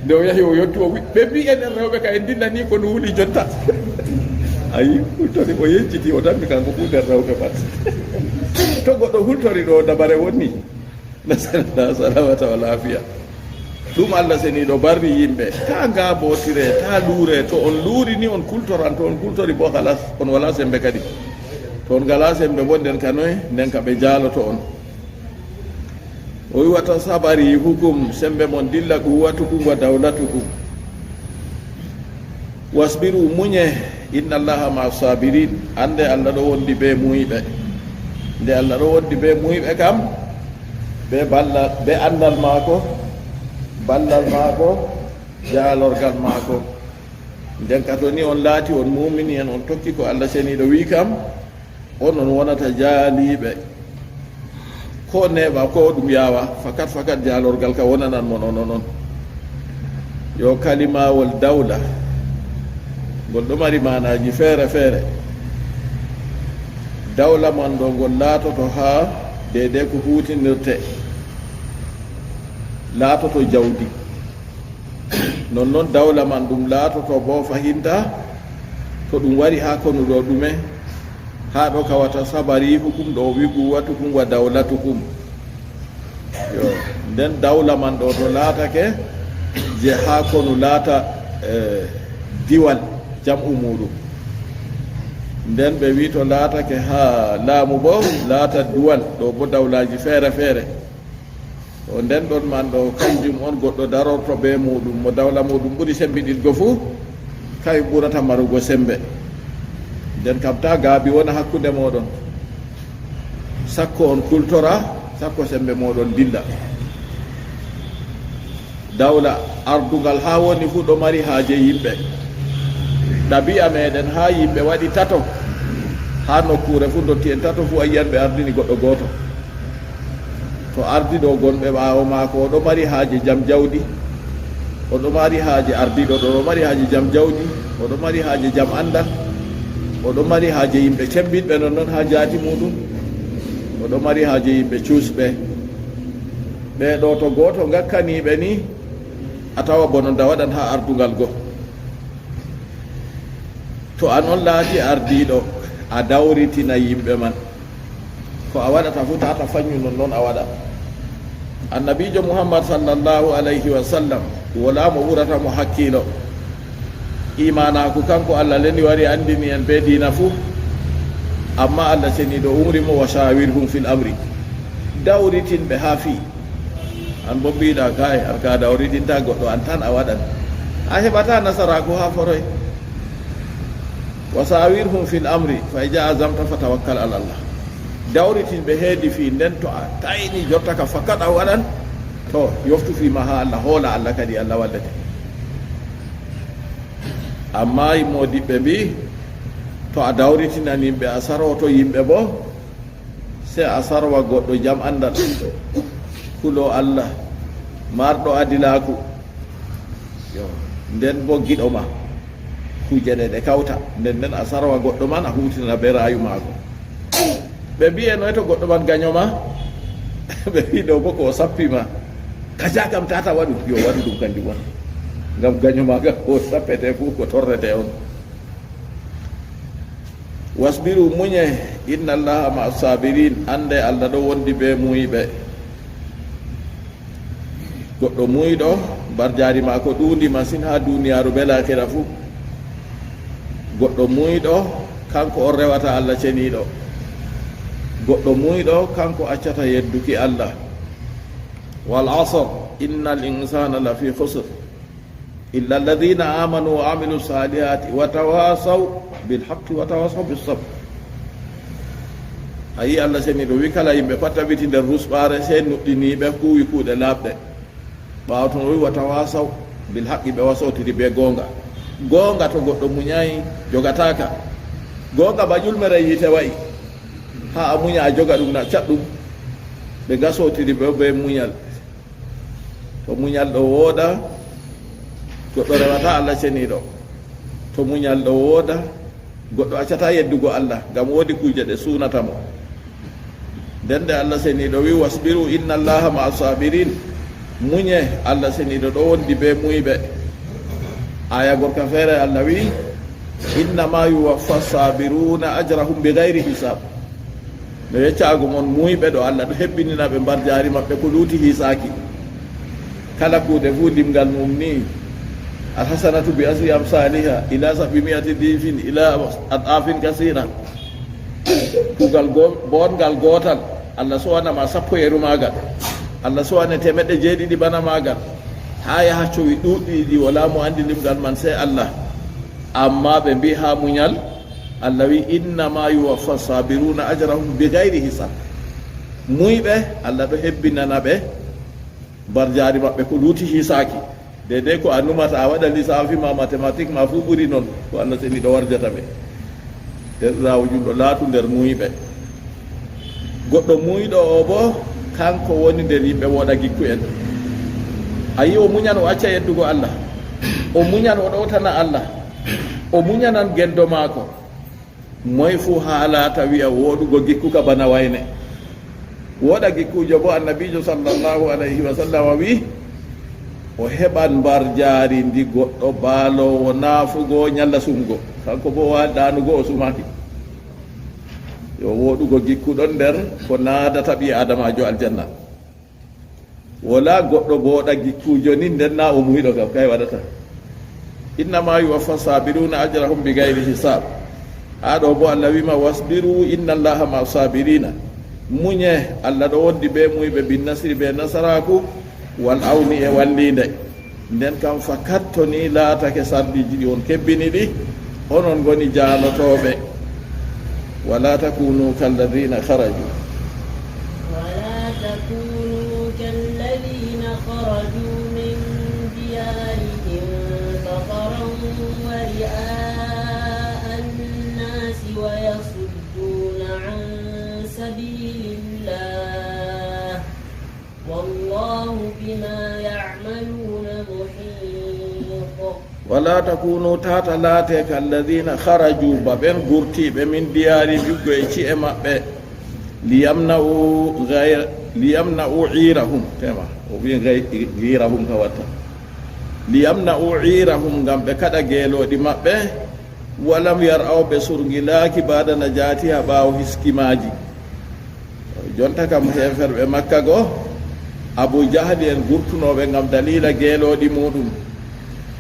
Nde o yahi o yotti, o wi'i, ɓe mbi'i enen rewɓe ka en ndillani konu wuli jonta. Ayi, hultori o yenciti, o tammi kanko fuu nder rewɓe pat. To goɗɗo hultori ɗo, dabare wonni. Nasalna salamata wal afiya. Ɗum Allah seniiɗo barri yimɓe. Taa ngaabootire, taa luure. To on luuri ni on kultoran, to on kultori boo halas, on walaa semmbe kadi. To on ngalaa semmbe boo nden ka noye? Nden ka ɓe njaaloto on. O wi'i, "Wa tasabari hukum, semmbe mon dilla, quwwatukum wa dawlatukum. Wasbiru, munye, inna Allaha ma'a sabirin." Annde Allah ɗo wondi bee muuyɓe. Nde Allah ɗo wondi bee muuyɓe kam, bee balla-, bee anndal maako, ballal maako, jaalorgal maako. Nden ka to ni on laati on muumini en, on tokki ko Allah seniiɗo wi'i kam, onon wonata jaaliiɓe. Ko neeɓa, ko ɗum yaawa, fakat, fakat jaalorgal ka wonanan mon onon on. Yo kalimawol dawla, ngol ɗo mari maanaaji feere feere. Dawla man ɗo ngol laatoto haa deydey ko huutinirte, laatoto jawdi. Nonnon dawla man ɗum laatoto boo fahinta, to ɗum wari haa konu ɗo ɗume, haa ɗo ka wa tasabari hukum ɗo, wi quwwatukum wa dawlatukum. Yo, nden dawla man ɗo to laatake je haa konu laata, eh, diwal jam'u muuɗum. Nden ɓe wi to laatake haa laamu boo, laata duwal, ɗo boo dawlaaji feere feere. O nden ɗon man ɗo, kanjum on goɗɗo darorto bee muuɗum, mo dawla muuɗum ɓuri sembiɗitgo fuu, kay ɓurata marugo sembe. Nden kam taa gaabi wona hakkunde mooɗon. Sakko on kultora, sakko sembe mooɗon dilla. Dawla ardugal haa woni fuu ɗo mari haaje yimɓe. Ɗabi'a meɗen haa yimɓe waɗi tato, haa nokkuure fuu ndotti'en tato fuu a yi'an ɓe ardini goɗɗo gooto. To ardiɗo gonɓe ɓaawo maako, o ɗo mari haaje jam jawdi, o ɗo mari haaje ardiɗo ɗo, o ɗo mari haaje jam jawdi, o ɗo mari haaje jam anndal, o ɗo mari haaje yimɓe cembiɗɓe non non haa jaati muuɗum, o ɗo mari haaje yimɓe cuusɓe. Ɓee ɗo to gooto ngakkanii ɓe ni, a tawa bononda waɗan haa ardugal go. To an on laati ardiiɗo, a dawritina yimɓe man. Ko a waɗata fuu, tata fanyu non non a waɗa. Annabiijo Muhammad sallallahu alayhi wa sallam, wala mo ɓurata mo hakkiilo. Imaanaaku kanko Allah leni wari anndini en bee diina fuu. Amma Allah seniiɗo umri mo, "Wa shawirhum fil amri." Dawritin ɓe haa fii. An boo mbiɗa kay, an ka dawritinta goɗɗo, an tan a waɗan. A heɓata nasaraaku haa foroy. "Wa shawirhum fil amri, fa iza azamta fa tawakkal ala Allah." Dawritin ɓe heedi fii nden, to a tayni jotta ka fakat a waɗan, to yoftu fii ma haa Allah, hoola Allah kadi, Allah wallete. Amma moodiɓɓe mbi'i, to a dawritinan yimɓe, a sarwoto yimɓe boo, sey a sarwa goɗɗo jam anndal, kulo Allah, marɗo adilaaku. Yo, nden boo giɗo ma, kuuje ɗe ɗe kawta, nden nden a sarwa goɗɗo man, a huutinana bee raayu maako. Ɓe mbi'e noy to goɗɗo man ganyo ma? Ɓe mbi'i ɗo boo ko o sappi ma. Kaja kam tata waɗu, yo waɗu ɗum kanjum on. Ngam ganyo ma kam ko sappete fuu ko torrete on. Wasbiru, munye, inna Allaha ma'a sabirin, annde Allah ɗo wondi bee muuyɓe. Goɗɗo muuyɗo, mbarjaari maako ɗuundi masin haa duniyaaru bee laakira fuu. Goɗɗo muuyɗo, kanko on rewata Allah ceniiɗo. Goɗɗo muuyɗo, kanko accata yedduki Allah. Wal asr, innal insana lafi khusr. Illa alladhina amanu wa amilu salihati wa tawasaw bil haqqi wa tawasaw bis sabr. A yi Allah seniiɗo wi kala yimɓe pat tabiti nder rusɓaare, sey nuɗɗiniiɓe kuuwi kuuɗe laaɓɗe. Ɓaawo ton o wi wa tawasaw bil haqqi, ɓe wasotiri bee goonga. Goonga to goɗɗo muñaay, jogataaka. Goonga ba ƴulmere yiite wa'i. Haa a muña, a joga ɗum, na caɗɗum. Ɓe gasotiri ɓe bee muñal. To muñal ɗo wooda, goɗɗo rewata Allah Ceniiɗo. To muñal ɗo wooda, goɗɗo accataa yeddugo Allah, ngam woodi kuuje ɗe suunata mo. Nden nde Allah Ceniiɗo wi'i, "Wasbiru inna Allaha ma'a sabirin." Muñe, Allah Ceniiɗo ɗo wondi bee muuyɓe. Aaya gorka feere Allah wi'i, "Innama yuwaffa sabiruna ajrahum bi gayri hisab." No yeccaago mon muuyɓe ɗo Allah ɗo hebbinina ɓe mbarjaari maɓɓe ko luuti hiisaaki. Kala kuuɗe fuu limgal mum ni, "Alhasanatu bi asri amsaliha ila sabi mi'ati difin ila ad'afin kasira." Kuugal go-, boongal gootal, Allah sowana ma sappo yeru maagal. Allah sowane teemeɗɗe jeeɗiɗi bana maagal. Haa yaha cowi ɗuuɗɗi ɗi, walaa mo anndi limgal man, sey Allah. Ammaa ɓe mbi'i haa muñal, Allah wi'i, "Innama yuwaffa sabiruna ajrahum bi gayri hisab." Muuyɓe, Allah ɗo hebbinana ɓe mbarjaari maɓɓe ko luuti hiisaaki. Deydey ko a numata, a waɗa lisaafi ma, matematik ma fuu ɓuri non, ko Allah Ceniiɗo warjata ɓe. Deerɗiraawo julɗo, laatu nder muuyɓe. Goɗɗo muuyɗo o boo, kanko woni nder yimɓe wooɗa gikku'en. A yi'i o muñan, o acca yeddugo Allah. O muñan, o ɗowtana Allah. O muñanan gendo maako. Moy fuu haa laata wi'a wooɗugo gikku ka bana wayne. Wooɗa gikkuujo boo, Annabiijo sallallahu alayhi wa sallam wi'i, o heɓan mbarjaari ndi goɗɗo baaloowo naafugo nyalla sumugo. Kanko boo waali ɗaanugo, o sumaaki. Yo, wooɗugo gikku ɗon nder ko naadata ɓii Aadamaajo aljanna. Walaa goɗɗo booɗa gikkuujo ni, nden naa o muuyɗo kam, kay waɗata. "Innama yuwaffa sabiruna ajrahum bi gayri hisab." Haa ɗo boo Allah wi'i ma, "Wasbiru inna Allaha ma'a sabirina." Muñe, Allah ɗo wondi bee muuyɓe, bin nasri, bee nasaraaku, wal awni, e walliinde. Nden kam fakat to ni laatake sarɗiiji ɗi on kebbini ɗi, onon ngoni jaalotooɓe. Wala takunu kalladina kharaju. ولا تكونوا كالذين خرجوا من ديارهم بطرا ورئاء الناس ويصدون عن سبيل الله والله بما يعملون محيط. Wala takunu, tata laate, kalladina kharaju, ba ɓen gurtiiɓe, min diyaari, ɗiggo e ci'e maɓɓe, liyamna'u ghayr-, liyamna'u irahum, tema, o wi'i ghay-, irahum ka watta. Liyamna'u irahum, ngam ɓe kaɗa geelooɗi maɓɓe, walam yar'aw, ɓe surgilaaki, ba'da najatiha, ɓaawo hiski maaji. Jonta kam heeferɓe Makka go, Abu Jahli en gurtunooɓe ngam daliila geelooɗi muuɗum,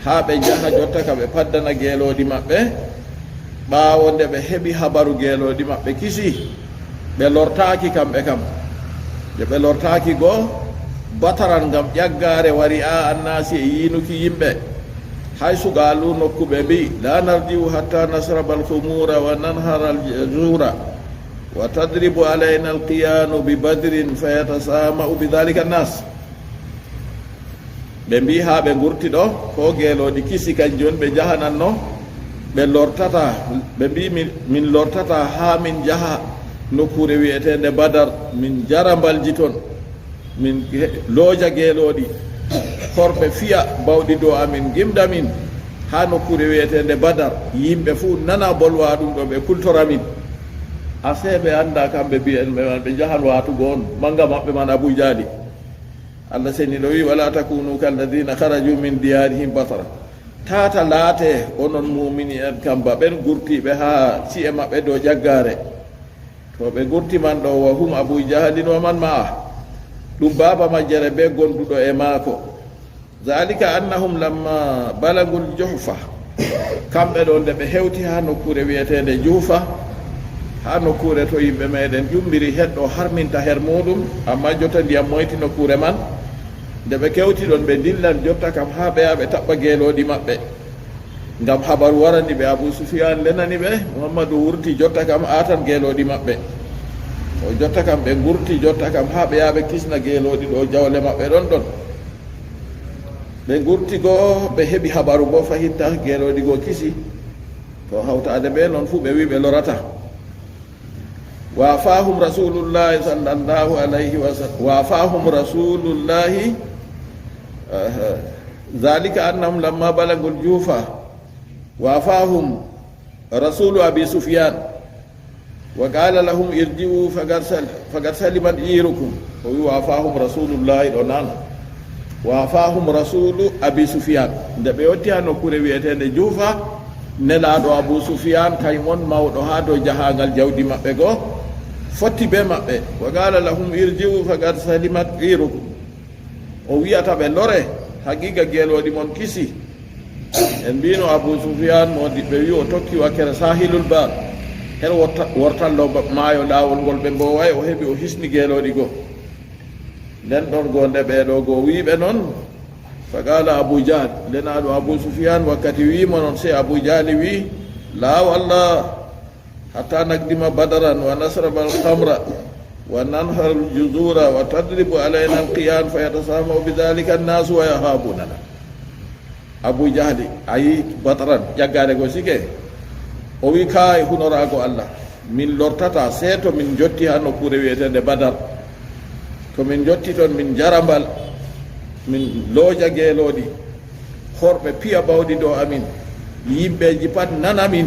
haa ɓe njaha jotta ka ɓe paddana geelooɗi maɓɓe. Ɓaawo nde ɓe heɓi habaru geelooɗi maɓɓe kisi, ɓe lortaaki kamɓe kam. Nde ɓe lortaaki go, bataran ngam ƴaggaare, wari'a annasi, e yiinuki yimɓe. Hay su qaalu, nokku ɓe mbi'i, "La narji'u hatta nashraba al-khumura wa nanhara al-jazura." Wa tadribu alayna alqiyanu bi badrin fa yatasama'u bi dhalika annas. Ɓe mbi'i haa ɓe ngurti ɗo, ko geelooɗi kisi kanjum on ɓe njahananno, ɓe lortata, ɓe mbi'i min, min lortata haa min njaha nokkuure wi'eteende Badar, min njara mbalji ton. Min he-, looja geelooɗi, korɓe fiya bawɗi dow amin, ngimda min haa nokkuure wi'eteende Badar. Yimɓe fuu nana bolwa ɗum ɗo, ɓe kultora min. Asee ɓe anndaa kamɓe mbi'en ɓe man, ɓe njahan waatugo on mannga maɓɓe man Abu Jahli. Allah Seniiɗo wi'i, "Wala takunu kalladina kharaju min diyarihim batara." Tata laate onon muumini en kam ba ɓen gurtiiɓe haa ci'e maɓɓe dow ƴaggaare. To ɓe gurti man ɗo, wa hum Abu Jahlin wa man ma'a, ɗum baaba majjere bee gonduɗo e maako. Zalika annahum lamma balagul Juhfa, kamɓe ɗo nde ɓe hewti haa nokkuure wi'eteende Juhfa, haa nokkuure to yimɓe meeɗen ƴumbiri heɗɗo harminta her muuɗum, ammaa jotta ndiyam moyti nokkuure man. Nde ɓe kewti ɗon, ɓe dillan jotta kam haa ɓe yaha ɓe taɓɓa geelooɗi maɓɓe. Ngam habaru warani ɓe, Abu Sufyan lenani ɓe, Muhammadu wurti jotta kam aatan geelooɗi maɓɓe. To jotta kam ɓe ngurti jotta kam haa ɓe yaha ɓe kisna geelooɗi ɗo jawle maɓɓe ɗon ɗon. Ɓe ngurti goo, ɓe heɓi habaru goo fahitta, geelooɗi goo kisi. To hawtaade ɓe noon fuu ɓe wi'i ɓe lorataa. Wa afaahum Rasuulullaahi sallallaahu alayhi wa sallam, wa afaahum Rasuulullaahi, aha, zaalika annahum lammaa balagul juhufa, wa afaahum Rasuulu Abii Sufyaan, wa qaala lahum irji'uu faqad sal-, faqad salimat iirukum. O wi'i wa afaahum Rasuulullaahi ɗo nana. Wa afaahum Rasuulu Abii Sufyaan. Nde ɓe yotti haa nokkuure wi'eteende Juhufa, nelaaɗo Abuu Sufyaan, kañum on mawɗo haa dow jahaangal jawdi maɓɓe goo, fotti bee maɓɓe. Wa qaala lahum irji'uu faqad salimat iirukum. O wi'ata ɓe lore, haqiiqa geelooɗi mon kisi. En mbiino Abuu Sufyaan moodiɓɓe wi'i o tokki wakkere Saahilul Bahr, her worta-, wortallo ba-, maayo laawol ngol ɓe mbooway, o heɓi o hisni geelooɗi goo. Nden ɗon goo nde ɓee ɗoo goo wi'i ɓe non, fa qaala Abuu Jahl, nden aɗo Abuu Sufyaan wakkati wi'i mo non, sey Abuu Jahli wi'i, laa wallah, hatta naqdima Badran wa nashrabal khamra wa nanharal juzura wa tadribu alayna al qiyan fa yatasama'u bi dhalika an-nas wa yahabunana. Abuu Jahli, a yi'i Badran, ƴaggaare goo sike? O wi'i, kaay, hunoraago Allah, min lortataa sey to min njotti haa nokkuure wi'eteende Badar. To min njotti ton, min njara mbal, min looja geelooɗi, horɓe piya bawɗi dow amin, yimɓeeji pat nana min,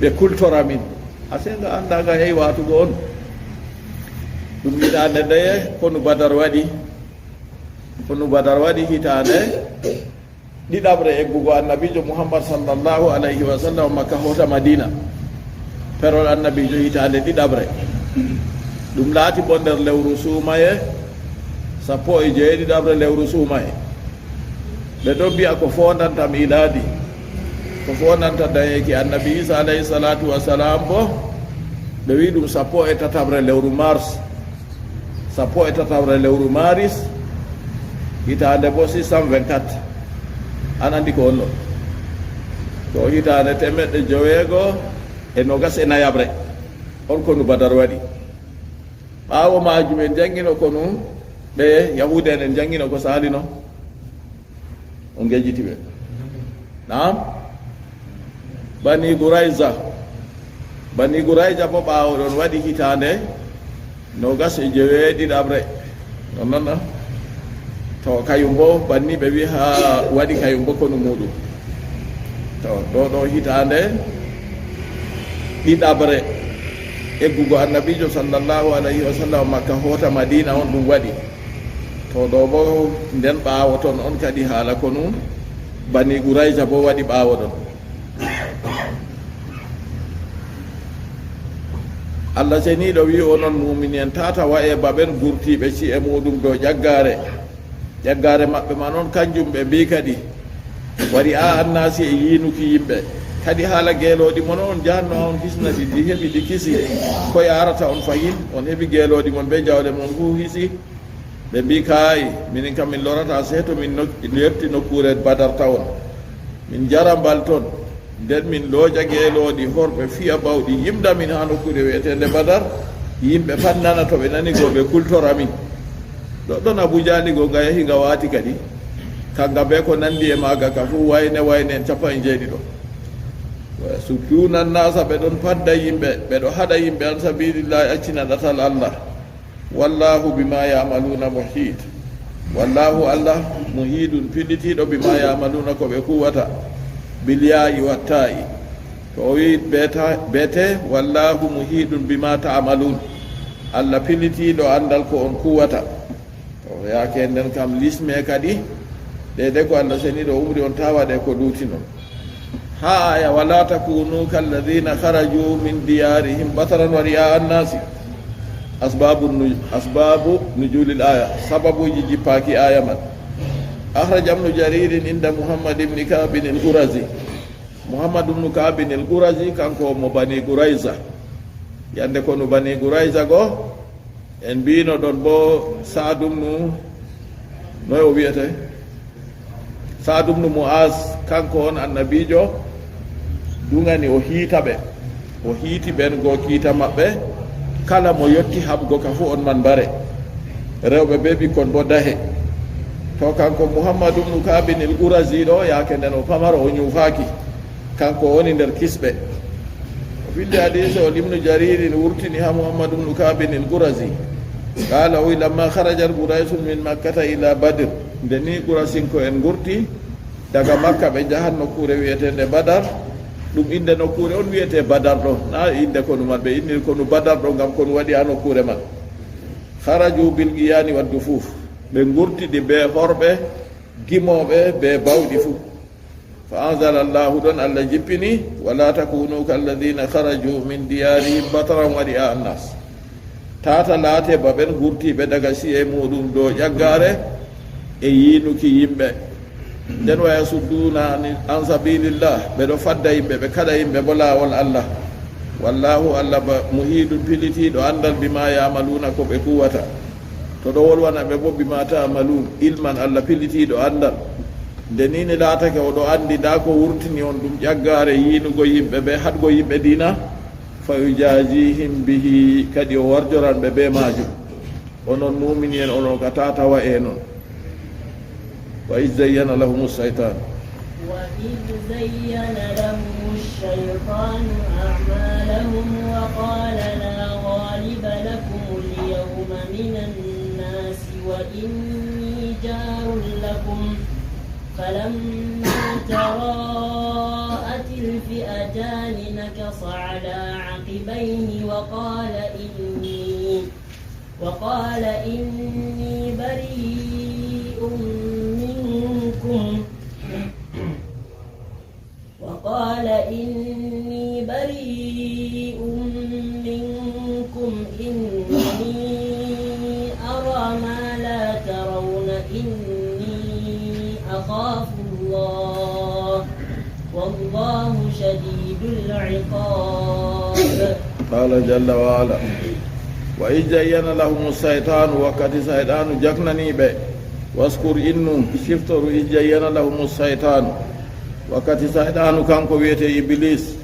ɓe kultora min. Asee nga anndaa nga yehi waatugo on. Ɗum hitaande ndeye konu Badar waɗi? Konu Badar waɗi hitaande ɗiɗaɓre eggugo Annabiijo Muhammad sallallaahu alayhi wa sallam Makka hoota Madiina. Perol Annabiijo hitaande ɗiɗaɓre. Ɗum laati boo nder lewru suumaye, sappo e jeeɗiɗaɓre lewru suumaye. Ɓe ɗon mbi'a ko foondanta miilaadi, ko foondanta dayeeki Annabi Iisa alayhi salaatu wa salaam boo, ɓe wi'i ɗum sappo e tataɓre lewru mars. Sappo e tataɓre lewru maaris, hitaande boo six cent vingt-quatre. An anndi ko honno? Ko hitaande teemeɗɗe joweego e noogas e nayaɓre. On konu Badar waɗi. Ɓaawo maajum en janngino konu ɓe Yahuuda en, en janngino ko saalino. On ngejjiti ɓe. Naam? Bani Qurayza. Bani Qurayza boo ɓaawo ɗon waɗi hitaande noogas e joweeɗiɗaɓre. Non non non. To kañum boo banni ɓe wi'i haa waɗi kañum boo konu muuɗum. To ɗo ɗo hitaande ɗiɗaɓre eggugo Annabiijo sallallaahu alayhi wa sallam Makka hoota Madiina on ɗum waɗi. To ɗo boo nden ɓaawo ton on kadi haala konu Bani Qurayza boo waɗi ɓaawo ɗon. Allah Ceniiɗo wi'i onon muumini en, tata wa'e ba ɓen gurtiiɓe ci'e muuɗum dow ƴaggaare. Ƴaggaare maɓɓe man on kanjum ɓe mbi'i kadi, wari a annaasi e yiinuki yimɓe. Kadi haala geelooɗi mon on jahanno on hisna ɗi, ɗi heɓi ɗi kisi. Ko yaarata on fahin? On heɓi geelooɗi mon bee jawle mon fuu hisi. Ɓe mbi'i, kaay, minin kam min lorataa sey to min nok-, yotti nokkuure Badar tawon. Min njara mbal ton. Nden min looja geelooɗi horɓe fiya bawɗi yimda min haa nokkuure wi'eteende Badar. Yimɓe pat nana, to ɓe nani go ɓe kultora min. Ɗoɗɗon Abu Jahli go nga yahi nga waati kadi. Kanga bee ko nandi e maaga ka fuu wayne wayne en cappanɗe jeeɗiɗo. Yasudduna nnaasa, ɓe ɗon padda yimɓe, ɓe ɗo haɗa yimɓe an sabiilillahi accina ɗatal Allah. Wallaahu bimaa ya'maluuna muhiit. Wallaahu Allah muhiidun pillitiiɗo bimaa ya'maluuna ko ɓe kuwata. Bil yaa'i wat taa'i. To o wi'i bee ta-, bee tee, wallaahu muhiidun bimaa ta'maluun. Allah pillitiiɗo anndal ko on kuwata. To yaake nden kam lisme kadi, deydey ko Allah Ceniiɗo umri on taa waɗe ko luutinon. Haa aya, wala takunu kalladina kharaju min diyarihim bataran wa ri'a annasi. Asbabu nu-, asbabu nuzulil aya, sababuji jippaaki aya man. Akhraja ibnu Jaririn inda Muhammad ibn Ka'bin al-Qurazi. Muhammad ibn Ka'bin al-Qurazi, kanko mo Bani Qurayza. Yande konu Bani Qurayza go, en mbiino ɗon boo Sa'ad ibnu, noy o wi'ete? Sa'ad ibnu Mu'az, kanko on Annabiijo duŋani o hiita ɓe. O hiiti ɓen go kiita maɓɓe, kala mo yotti haɓgo ka fuu on man mbare. Rewɓe bee ɓikkon boo dahe. To kanko Muhammadu bnu Kaabin il Qurazi ɗo, yaake nden o pamaro, o ñuufaaki. Kanko woni nder kisɓe. O fillii hadiise on, Ibnu Jariirin wurtini haa Muhammadu bnu Kaabin il Qurazi. Qaala, o wi, lamma kharajat Qurayshun min Makkata ila Badr. Nde nii Qurasinko'en ngurti daga Makka, ɓe njahan nokkuure wi'eteende Badar. Ɗum innde nokkuure on wi'etee Badar ɗo. Naa innde konu man, ɓe inni konu Badar ɗo ngam konu waɗi haa nokkuure man. Kharaju bil qiyaani wad dufuuf. Ɓe ngurtidi bee horɓe, gimooɓe bee bawɗi fuu. Fa anzala Allahu, ɗon Allah jippini, wala takunu kalladhina kharaju min diyarihim bataran wa ri'a annas. Tata laate ba ɓen ngurtiiɓe daga si'e muuɗum dow ƴaggaare e yiinuki yimɓe. Nden wa yasudduna an, an sabilillah, ɓe ɗo fadda yimɓe, ɓe kaɗa yimɓe bo laawol Allah. Wallahu, Allah ba muhiɗun, pilitiiɗo anndal, bima ya'maluna, ko ɓe kuwata. To ɗo wolwana ɓe bo bima ta'malun, ilman, Allah pilitiiɗo anndal. Nde nii ni laatake o ɗo anndi ndaa ko wurtini on ɗum ƴaggaare yiinugo yimɓe bee haɗgo yimɓe diina, fa yujazihim bihi, kadi o warjoran ɓe bee maajum. Onon muumini en, onon ka tata wa'e non. Wa iz zayyana lahumu shaytan. وإذ زين لهم الشيطان أعمالهم وقال لا غالب لكم اليوم من الناس وإني جار لكم فلما تراءت الفئتان نكص على عقبيه وقال إني وقال إني بريء منكم وقال إني بريء منكم إني أرى ما لا ترون إني أخاف الله والله شديد العقاب. Qaala jalla wa ala, wa iz zayyana lahumu shaytanu, wakkati sayɗaanu jaknanii ɓe. Waskur, innu, siftoru, iz zayyana lahumu shaytanu, wakkati sayɗaanu kanko wi'etee Iblis,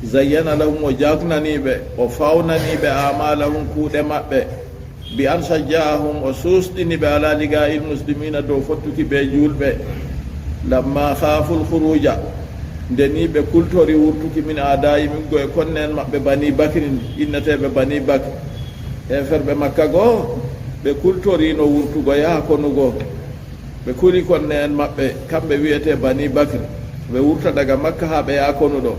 zayyana lahum, o jaknanii ɓe, o fawnanii ɓe, a'malahum, kuuɗe maɓɓe. Bi an shajja'ahum, o suusɗini ɓe, ala liqa'il muslimina, dow fottuki bee juulɓe. Lamma khaful khuruja, nde nii ɓe kultori wurtuki, min a'da'ihim, iggo e konne'en maɓɓe, Bani Bakrin, inneteeɓe Bani Bakr. Heeferɓe Makka go, ɓe kultoriino wurtugo yaha konu go. Ɓe kuli konne'en maɓɓe, kamɓe wi'etee Bani Bakr, ɓe wurta daga Makka haa ɓe yaha konu ɗo.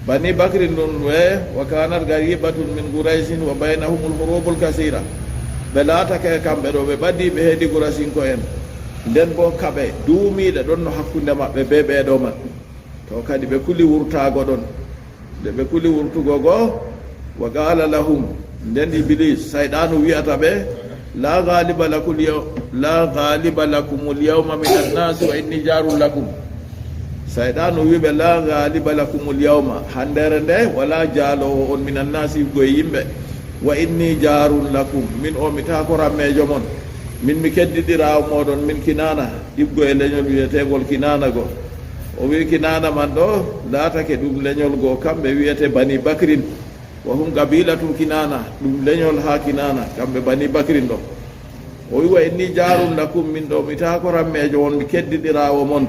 Bani Bakri ndun ɓe, wa kanat garibatun min Qurayshin wa baynahumul hurubul kasira. Ɓe laatake kamɓe ɗo, ɓe ɓadiiɓe hedi Qurayshinko'en. Nden boo kaɓe duumiiɗe ɗonno hakkunde maɓɓe bee ɓee ɗo man. To kadi ɓe kuli wurtaago ɗon. Nde ɓe kuli wurtugo go, wa qala lahum, nden Iblis, sayɗaanu wi'ata ɓe, la ghaliba lakum yaw-, la ghaliba lakumul yawma minan nasi wa inni jarun lakum. Sayɗaanu wi'i ɓe, la ghaliba lakumul yawma, handeere nde, walaa jaaloowo on minan nasi, iggo e yimɓe. Wa inni jarun lakum, min o mi taako rammeejo mon. Min mi keddiɗiraawo mooɗon, min Kinaana, iggo e lenyol wi'eteengol Kinaana go. O wi'i Kinaana man ɗo laatake ɗum lenyol go, kamɓe wi'ete Bani Bakrin. Wa hum qabilatun Kinaana, ɗum lenyol haa Kinaana, kamɓe Bani Bakrin ɗo. O wi'i, wa inni jarun lakum, min ɗo mi taako rammeejo on, mi keddiɗiraawo mon.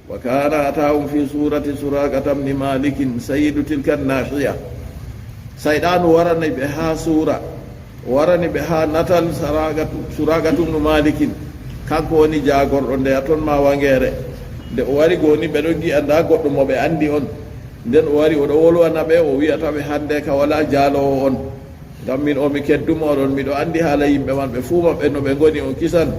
Wa kana atahum fi surati Suraqata bni Malikin sayyidu tilka nahiya. Sayɗaanu warani ɓe haa suura, o warani ɓe haa natal Saraqatu, Suraqatu bnu Malikin. Kanko woni jaagorɗo ndeya ton maa wangeere. Nde o wari go ni ɓe ɗon ngi'a ndaa goɗɗo mo ɓe anndi on. Nden o wari o ɗo wolwana ɓe, o wi'ata ɓe hannde ka walaa jaaloowo on. Ngam min o mi keddu mooɗon, miɗo anndi haala yimɓe man, ɓe fuu maɓɓe no ɓe ngoni, on kisan.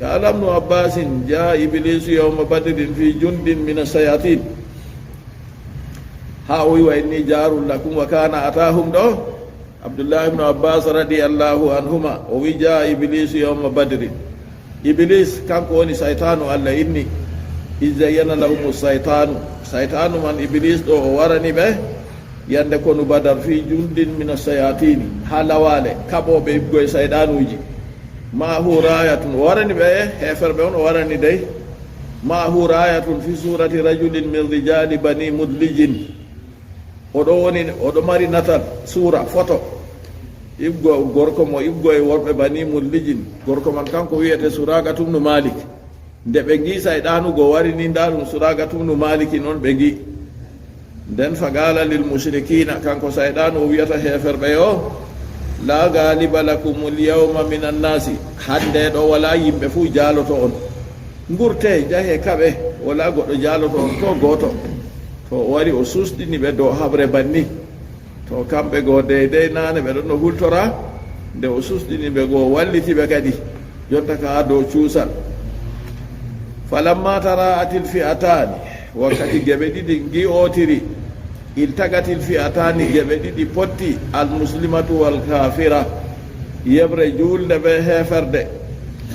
Qala ibnu Abbasin, jaa Iblisu yawma badrin fi jundin mina shayatin. Haa o wi wa inni jarun lakum wa kana atahum ɗo. Abdullahi ibnu Abbas radiyallahu anhuma, o wi jaa Iblisu yawma badrin. Iblis, kanko woni saytaanu Allah inni, iz zayyana lahumu saytaanu. Saytaanu man Iblis ɗo o warani ɓe yande konu Badar fi jundin mina shayatini, haa lawaale, kaɓooɓe ibgo e sayɗaanuuji. Ma'ahu rayatun, o warani ɓe, heeferɓe on o warani dey. Ma'ahu rayatun fi surati rajulin min rijali bani mudlijin. O ɗo woni, o ɗo mari natal, suura, foto. Ibgo gorko mo Ibgo e worɓe Bani Mudlijin, gorko man kanko wiyete Suraqatu bnu Malik. Nde ɓe ngi Sayɗaanu go wari ni, nda ɗum Suraqatu bnu Maliki non ɓe ngi. Nden faqala lil mushrikina, kanko Sayɗaanu o wiyata heeferɓe yo, la galiba lakumul yawma minan nasi, hande ɗo wala yimɓe fuu jaaloto on. Ngurte, jahe kaɓe, wala goɗɗo jaaloto on ko gooto. To o wari o susɗini ɓe dow haɓre banni. To kamɓe goo deydey naane ɓe ɗon no hultora, nde o susɗini ɓe goo walliti ɓe kadi, jonta ka haa dow cuusal. Falamma tara'atil fi'atani, wakkati geɓe ɗiɗi ngi'otiri, iltagatil fi'atani, geɓe ɗiɗi potti, al muslimatu wal kafira, yeɓre juulnde be heeferde,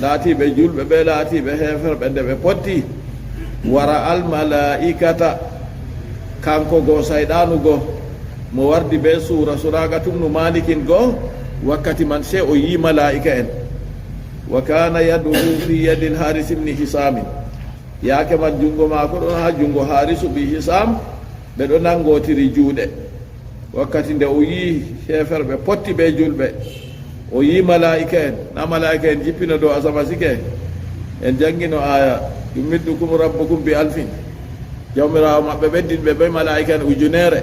laatiiɓe juulɓe be laatiiɓe heeferɓe nde ɓe potti, wara al mala'ikata, kanko goo Sayɗaanu goo, mo wardi be suura Suraqatu bnu Malikin goo, wakkati man sey o yi'i malaa'ika'en. Wa kana yaduhu fi yadil Haris ibni Hisamin. Yaake man junngo maako ɗon haa junngo Harisu ɓii Hisam, ɓe ɗo nanngotiri juuɗe. Wakkati nde o yi'i heeferɓe potti be juulɓe, o yi'i malaa'ika'en, na malaa'ika'en jippino dow asama sike. En janngino aaya, "Yumiddukum rabbukum bi alfin." Jawmiraawo maɓɓe ɓeddini ɓe be malaa'ika'en ujuneere.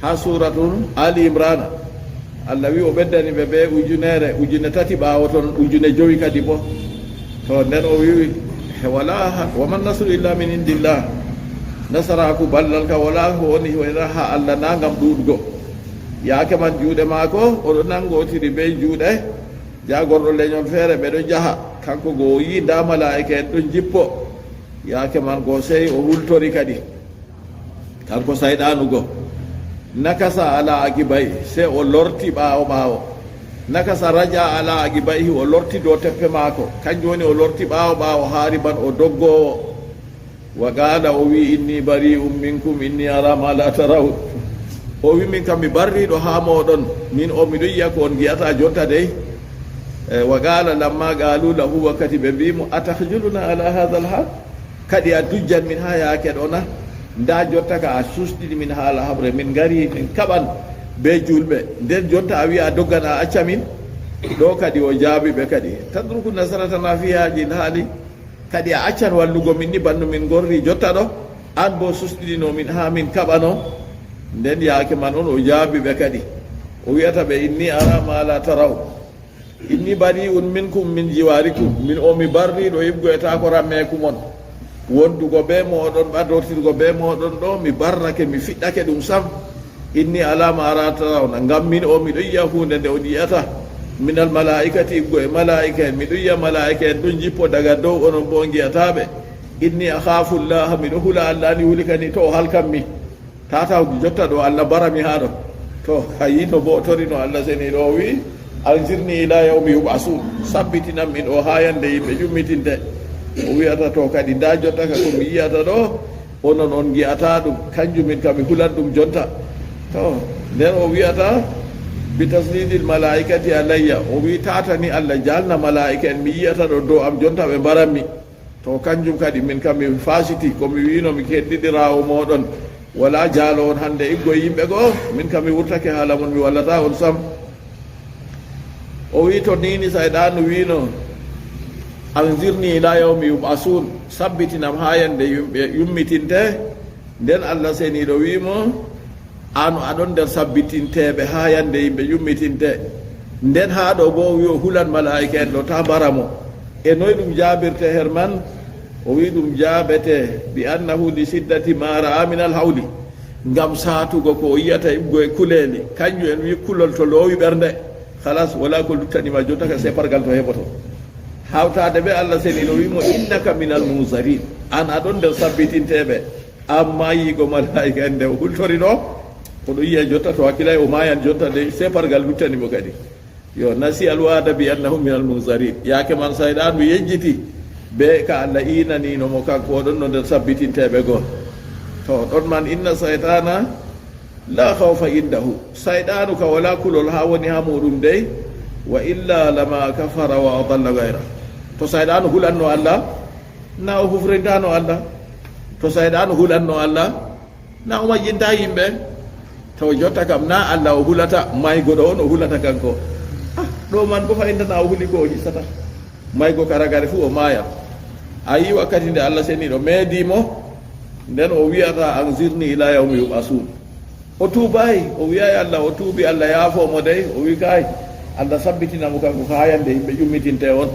Haa suuratu Ali Imrana, Allah wi'i o ɓeddani ɓe be ujuneere, ujune tati, ɓaawo ton ujune jowi kadi bo. To nden o wi'i, he wala ha, "Wa man nasru illa min indillah." Nasaraaku ballal ka wala ko woni wona haa Allah na ngam ɗuuɗgo. Yaake man juuɗe maako, o ɗo nanngotiri be juuɗe jaagorɗo lenyol feere, ɓe ɗo jaha. Kanko go o yi'i nda malaa'ika'en ɗon jippo. Yaake man go sey o hultori kadi. Kanko Sayɗaanu go, nakasa ala aqibay, sey o lorti ɓaawo ɓaawo. Nakasa raja ala aqibayhi, o lorti dow teppe maako. Kanjum woni o lorti ɓaawo ɓaawo, haari ban o doggoowo. Wa qala, o wi'i, "Inni bari'un minkum, inni ara ma la taraw." O wi'i, "Min kam mi barriiɗo haa mooɗon, min o miɗo yi'a ko on ngi'ata jonta dey." E, wa qala lamma qalu lahu, wakkati ɓe mbi'i mo, "Atahjuluna ala hadha al hal?" Kadi a dujjan min haa yaake ɗo na? Ndaa jotta ka a susɗini min haala haɓre, min ngari min kaɓan bee juulɓe. Nden jotta a wi'a a doggan a acca min? Ɗo kadi o jaabi ɓe kadi, "Tatruku nasratana fi haadihil haali? Kadi a accan wallugo min ni banno min ngorri jotta ɗo? An boo susɗinino min haa min kaɓano?" Nden yaake man on o jaabi ɓe kadi, o wi'ata ɓe, "Inni ara ma la taraw." "Inni bari'un minkum min jiwarikum." Min o mi barriiɗo yiɓgo e taako rammeeku mon. Wondugo bee mooɗon, ɓadortirgo bee mooɗon ɗo, mi barrake, mi fiɗɗake ɗum sam. "Inni ala ma ara tarawna." Ngam min o miɗo yi'a huunde nde on yi'ata. "Minal malaa'ikati", yiɓgo e malaa'ika'en. Miɗo yi'a malaa'ika'en ɗon jippo daga dow, onon boo on ngi'ataa ɓe. "Inni akhaafu Llaha", miɗo hula Allah ni huli kani to o halkan mi. Tata jotta ɗo Allah barami haa ɗo. To, a yi'no bo o torino Allah seniiɗo, o wi'i, "Anzirni ila yawmi yub'asun." Sabbitinam min o haa yande yimɓe ƴummitinte. O wi'ata, "To kadi, ndaa jotta ka ko mi yi'ata ɗo, onon on ngi'ataa ɗum, kanjum min kam mi hulan ɗum jonta." To, nden o wi'ata, "Bi taslidil malaa'ikati alayya." O wi'i, "Tata ni Allah jalna malaa'ika'en mi yi'ata ɗo dow am jonta ɓe mbaran mi." To kanjum kadi min kam mi faasiti ko mi wi'no mi keddiɗiraawo mooɗon. Walaa jaalo on hande iggo e yimɓe goo. Min kam mi wurtake haala mon, mi wallataa on sam. O wi'i to niini Sayɗaanu wi'no, "Anzirni ila yawmi yub'asun." Sabbitinam haa yande yumɓe yummitinte. Nden Allah seniiɗo wi'i mo, "An aɗon nder sabbitinteeɓe haa yande yimɓe yummitinte." Nden haa ɗo boo o wi'i o hulan malaa'ika'en ɗo taa mbara mo. E noy ɗum jaabirte her man? O wi'i ɗum jaabete bi annahu li siddati ma ra'a min al hawli. Ngam saatugo ko o yi'ata iɓgo e kuleeli. Kanjum en wi'i kulol to loowi ɓernde. Halas, walaa ko luttani ma jotta ka separgal to heɓoto. Hawtaade bee Allah seniiɗo wi'i mo, "Innaka min al munzarin." An aɗon nder sabbitinteeɓe. Ammaa yi'go malaa'ika en nde o hultori ɗo, o ɗo yi'a jotta, to hakkilay o maayan jotta dey, separgal luttani mo kadi. Yo, nasi alwa'da bi annahum minal munzarin. Yaake man Sayɗaanu yejjiti bee ka Allah iinaniino mo, kanko o ɗon no nder sabbitinteeɓe goo. To, ɗon man inna saytana la khawfa indahu. Sayɗaanu ka walaa kulol haa woni haa muuɗum dey, wa illa lama kafara wa adalla gayra. To Sayɗaanu hulanno Allah, na o hufrintaano Allah. To Sayɗaanu hulanno Allah, na o majjinta yimɓe. Taw jotta kam na Allah o hulata, maygo ɗo on o hulata kanko. Ah, ɗo man bo fayintana o huli ko o hisata. Maygo ka ragare fu o maya. A yi wakkati nde Allah seniɗo meedi mo, nden o wi'ata anzirni ila yawmi yub'asun. O tuubaay, o wi'aay Allah, o tuubi Allah yaafo mo dey, o wi kaay, Allah sabbitina mo kanko ka yande yimɓe ƴummitinte on.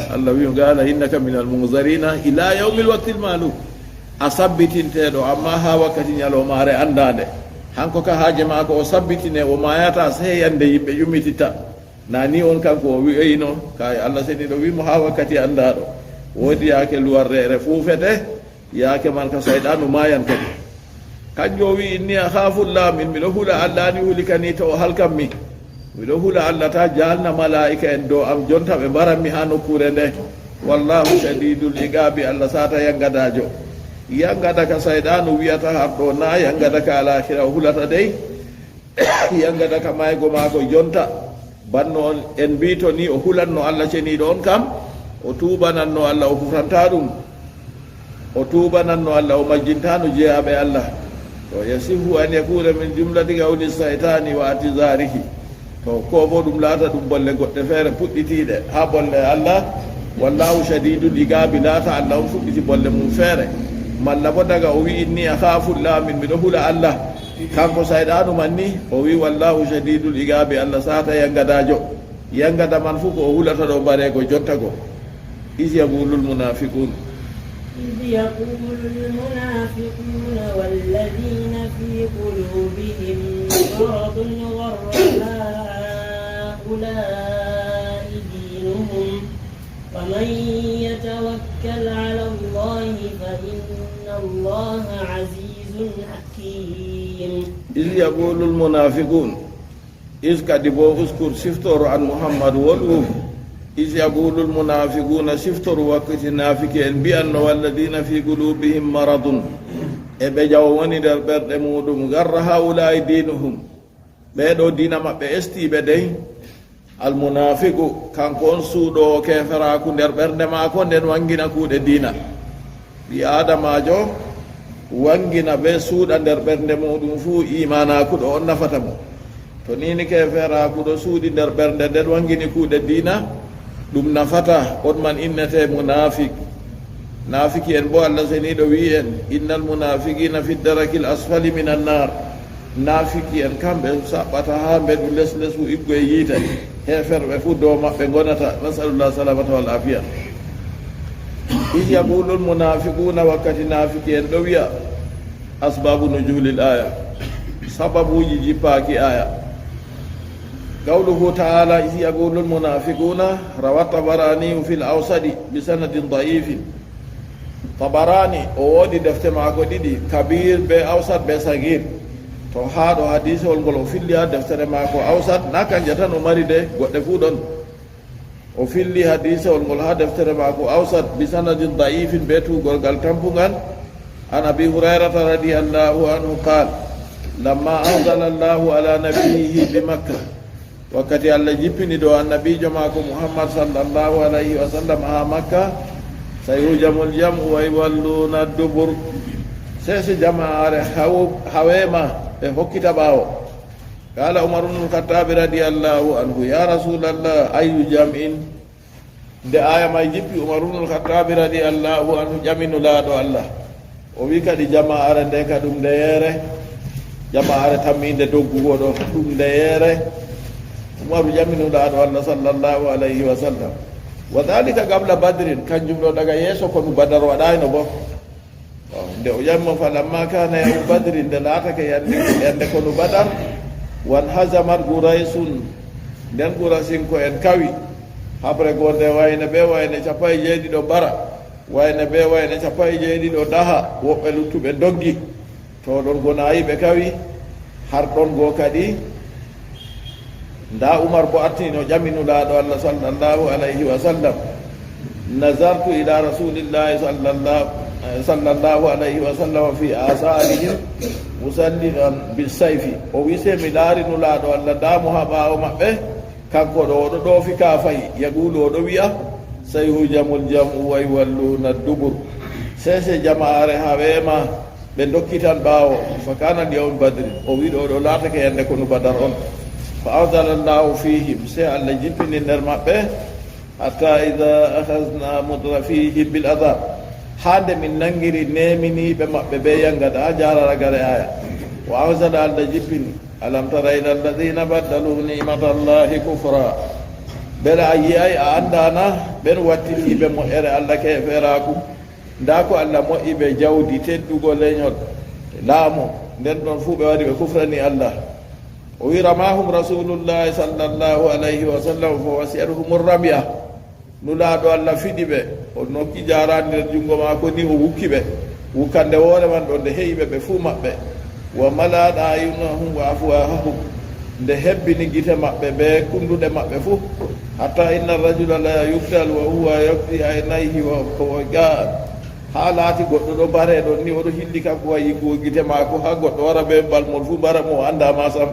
Allah wi'u qala innaka minal munzarina ila yawmil waqtil ma'lum. A sabbitinte ɗo, amma ha wakkati nyalomaare andaande. Hanko ka haaje maako o sabbitine, o mayata sey yande yimɓe ƴummititta. Na ni on kanko o wi'eyno, kaay Allah seniɗo wi mo ha wakkati andaɗo. Woodi yaake luwarreere fuufete, yaake man ka sayɗanu mayan kadi. Kanjo o wi inni akhafu Allah, min miɗo hula Allah ni huli kani to o halkan mi. Miɗo hula Allah ta jalna malaa'ika en dow am jonta ɓe mbaran mi ha nokkure nde. Wallahu shadidul iqabi, Allah sata yangadajo. Yangada ka sayɗanu wi'ata har ɗo na yangada ka alakhira o hulata dey. Yangada ka maygo maako jonta. Banno on en mbiito ni o hulanno Allah ceniɗo on kam, o tuubananno Allah o hufranta ɗum. O tuubananno Allah, o majjintaano jeyaaɓe Allah. To yasihu an yakuna min jumlati qawli saytani wa atizarihi. To ko bo ɗum laata ɗum bolle goɗɗe feere puɗɗitiiɗe ha bolle Allah. Wallahu shadidul iqabi, laata Allah on fuɗɗiti bolle mum feere. Malla bo daga o wi'i inni akhafu Allah, min miɗo hula Allah. Kanko sayɗanu man ni o wi'i wallahu shadidul iqabi, Allah sata yangadajo. Yangada man fu ko o hulata ɗo mbareego jotta go. Is yaqulul munafiqun. إذ يقول المنافقون والذين في قلوبهم مرض غر هؤلاء دينهم ومن يتوكل على الله فإن الله عزيز حكيم. إذ يقول المنافقون. Is kadi bo uskur siftoro an Muhammad wolwu. Is yaqulul munafiquna siftoru wakkati naafiki en mbi'anno walladina fi qulubihim maradun. E ɓe jawo woni nder ɓerɗe muɗum garra haula'i dinuhum. Ɓeɗo diina maɓɓe estiɓe dey. Almunafiqu kanko on suuɗowo keferaku nder ɓernde maako nden wangina kuuɗe diina. Ɓi aadamaajo wangina be suuɗa nder ɓernde muɗum fuu iimaanaaku ɗo on nafata mo. To niini keefeeraaku ɗo suuɗi nder ɓernde nden wangini kuuɗe diina, ɗum nafata on man innete munaafik. Naafiki en boo Allah seniiɗo wi'i en, innal munafiqina fi darakil asfali minan naar. Naafiki en kamɓe saɓɓata haa mbeɗu les lesu iggo e yiite. Heeferɓe fuu dow maɓɓe ngonata. Nasalullah salamata wal afiya. Is yaqulul munafiquna, wakkati naafiki en ɗo wi'a. Asbabu nuzulil aya, sababuji jippaaki aya. Qawluhu ta'ala, is yaqulul munafiquna, rawa tabaraniyu fil awsadi bi sanadin da'ifin. Tabarani o woodi defte maako ɗiɗi, Kabir be Awsat be Sagir. To haa ɗo hadiisewol ngol o filli haa deftere maako Awsat, na kanje tan o mari de, goɗɗe fuu ɗon. O filli hadiisewol ngol haa deftere maako Awsat bi sanadin da'ifin, be tuugorgal tampungal. An Abi Hurayrata radiyallahu anhu qaal, lamma anzala Allahu ala nabiyyihi bi Makka, wakkati Allah jippini dow annabiijo maako Muhammad sallallahu alayhi wa sallam haa Makka, sayuhzamul jam'u wa yuwalluna dubur. Sese jamaare haw-, haweema ɓe hokkita ɓaawo. Qala Umar ibn al-Khattab radiyallahu anhu, ya Rasulallah, ayyu jam'in? Nde aya may jippi, Umar ibn al-Khattab radiyallahu anhu ƴami Nulaaɗo Allah. O wi kadi jamaare nde ka ɗum nde yeere, jamaare tammiinde doggugo ɗo, ɗum nde yeere. Umaru ƴami Nulaaɗo Allah sallallahu alayhi wa sallam. Wa dhalika qabla Badrin, kanjum ɗo daga yeeso konu Badar waɗayno bo. Waaw, nde o ƴami mo, falamma kana yawmu Badrin, nde laatake yande, yande konu Badar, wan hazamat Quraysun, nden Qurasinko en kawi, haɓre goo nde wayne be wayne cappanɗe jeeɗiɗo mbara, wayne be wayne cappanɗe jeeɗiɗo daha, woɓɓe luttuɓe doggi. To ɗon goo na yiɓe kawi, har ɗon goo kadi. Nda Umar bo arti no ƴami Nulaaɗo Allah sallallahu alayhi wa sallam. Nazartu ila Rasulillahi sallallahu, sallallahu alayhi wa sallam fi asarihim musalliman bisayfi. O wi, sey mi laari Nulaaɗo Allah, nda mo ha ɓaawo maɓɓe, kanko ɗo, o ɗo ɗoofi kaafahi, yaqulu, o ɗo wi'a, sayuhzamul jam'u wa yuwalluna dubur. Sey sey jamaare haweema, Ɓe ndokki tan ɓaawo, فكان ليوم بدر, o wi ɗo ɗo laatake yande konu Badar on. فأنزل الله فيهم, sey Allah jippini nder maɓɓe, حتى إذا أخذنا مترفيهم بالعذاب, haa nde min nanngiri neeminiiɓe maɓɓe bee yangada, haa jaarara gare aaya. وأنزل, Allah jippini, ألم تر إلى الذين بدلوا نعمة الله كفرا. Mbele a yi'ay, a anndaana ɓen wattitiiɓe moƴƴere Allah keefeeraaku? Ndaa ko Allah moƴƴi ɓe jawdi, teddugo lenyol, laamu, nden ɗon fuu ɓe wari ɓe kufrani Allah. O wi, رماهم رسول الله صلى الله عليه وسلم فوسعتهم الرمية. Nulaaɗo Allah fiɗi ɓe, o nokki jaaraandi nder junngo maako ni, o wukki ɓe. Wukkande woore man ɗo nde he'i ɓe, ɓe fuu maɓɓe. وملأت أعينهم وأفواههم, nde hebbini gite maɓɓe bee kunnduɗe maɓɓe fuu. حتى إن الرجل ليقتل وهو يغطي عينيه وهو جائع. Haa laati goɗɗo ɗo bare ɗon ni, o ɗo hilli kanko wa'i yiggugo gite maako, haa goɗɗo wara bee balmol fuu bara mo, o anndaa ma sam.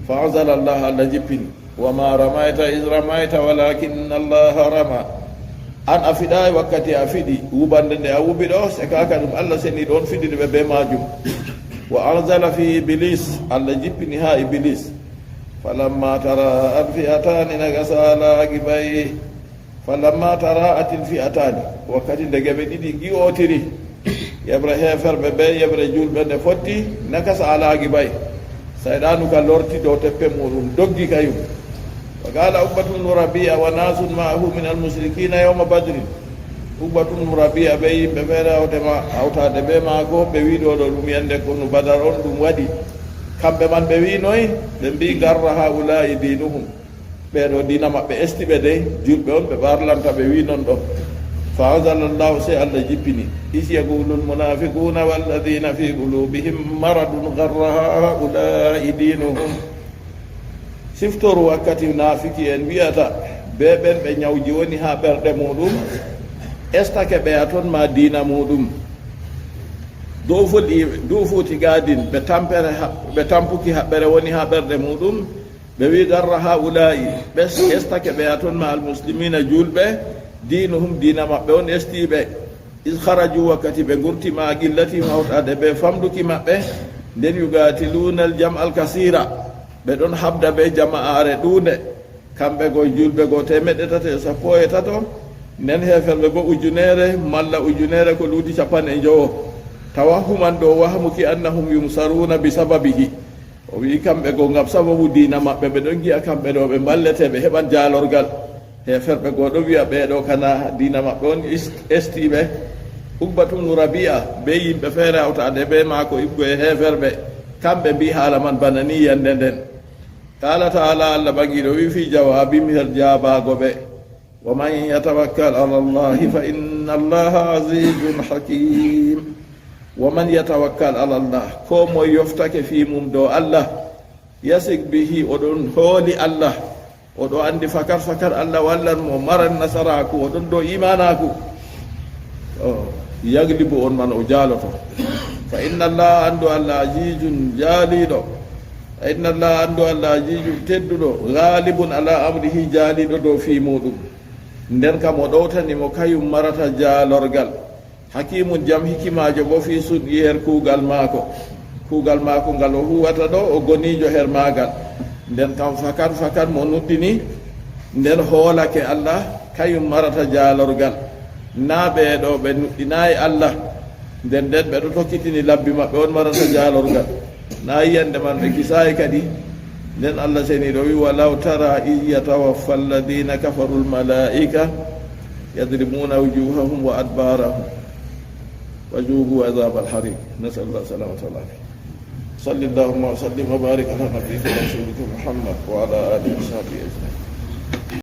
فأنزل الله, Allah jippini, وما رميت إذ رميت ولكن الله رمى. An a fiɗaay wakkati a fiɗi, wubannde nde a wubi ɗo, se kaaka ɗum Allah seniiɗo on fiɗini ɓe bee maajum. وأنزل في إبليس, Allah jippini haa Iblis. فلما تراءت الفئتان نكص على عقبيه. فلما تراءت الفئتان, wakkati nde geɓe ɗiɗi ngi'ootiri, yeɓre heeferɓe bee yeɓre juulɓe nde fotti, نكص على عقبيه, sayɗaanu ka lorti dow teppe muuɗum, doggi kayum. وقال عقبة بن ربيعة وناس معه من المشركين يوم بدر. Uqbatu bnu Rabi'a bee yimɓe feere hawte ma, hawtaade bee maako, ɓe wi'i ɗo ɗo ɗum yande konu Badar on ɗum waɗi. Kamɓe man ɓe wi'i noy? Ɓe mbi'i, غر هؤلاء دينهم. Ɓee ɗo diina maɓɓe esti ɓe dey, juulɓe on ɓe ɓarlanta ɓe, wi'i non ɗon. فأنزل الله, sey Allah jippini, إذ يقول المنافقون والذين في قلوبهم مرض غر هؤلاء دينهم. Siftoru wakkati naafiki'en wi'ata bee ɓen ɓe nyawji woni haa ɓerɗe muuɗum, estake ɓe a ton ma diina muuɗum. Du'uful i-, du'ufu i'tiqaadin, ɓe tampere ha-, ɓe tampuki haɓɓere woni haa ɓerɗe muuɗum, ɓe wi'i, غر هؤلاء, ɓe es-, estake ɓe a ton ma المسلمين, juulɓe, دينهم, diina maɓɓe on esti ɓe. إذ خرجوا, wakkati ɓe ngurti, مع قلتهم, hawtaade bee famɗuki maɓɓe, nden, يقاتلون الجمع الكثير, ɓe ɗon haɓda bee jama'aare ɗuunde, kamɓe go juulɓe go teemeɗɗe tati e sappo e tato, nden heeferɓe boo ujuneere malla ujuneere ko luuti cappanɗe njowo. توهما, ɗo wahmuki, أنهم ينصرون بسببه. O wi'i kamɓe go ngam sababu diina maɓɓe, ɓe ɗon ngi'a kamɓe ɗo ɓe mballete, ɓe heɓan jaalorgal. Heeferɓe go ɗo wi'a ɓee ɗo kana diina maɓɓe on is-, esti ɓe. Uqbatu bnu Rabi'a bee yimɓe feere hawtaade bee maako, ibgo e heeferɓe, kamɓe mbi'i haala man bana ni yande nden. قال تعالى, Allah ɓaŋiiɗo wi'i fii jawaabihim, her jaabaago ɓe, ومن يتوكل على الله فإن الله عزيز حكيم. ومن يتوكل على الله, koo moy yoftake fii mum dow Allah, يثق به, o ɗon hooli Allah, o ɗo anndi fakat fakat Allah wallan mo, o maran nasaraaku, o ɗon dow iimaanaaku. O, يغلب, on man o jaaloto. فإن الله, anndu Allah, عزيز, jaaliiɗo. فإن الله, anndu Allah, عزيز, tedduɗo, غالب على أمره, jaaliiɗo dow fii muuɗum. Nden kam o ɗowtani mo, kayum marata jaalorgal. حكيم, jam hikimaajo boo في صنعه, her kuugal maako. Kuugal maako ngal o huuwata ɗo, o goniijo her maagal. Nden kam fakat fakat mo nuɗɗini, nden hoolake Allah, kayum marata jaalorgal. Naa ɓee ɗo ɓe nuɗɗinaay Allah, nden nden ɓe ɗo tokkitini labbi maɓɓe, on marata jaalorgal. Naa yiyannde man ɓe kisaay kadi. Nden Allah seniiɗo wi'i, ولو ترى إذ يتوفى الذين كفروا الملائكة يضربون وجوههم وأدبارهم وذوقوا عذاب الحريق. نسأل الله السلامة والعافية. صل اللهم وسلم وبارك على نبيك ورسولك محمد وعلى آله وصحبه أجمعين.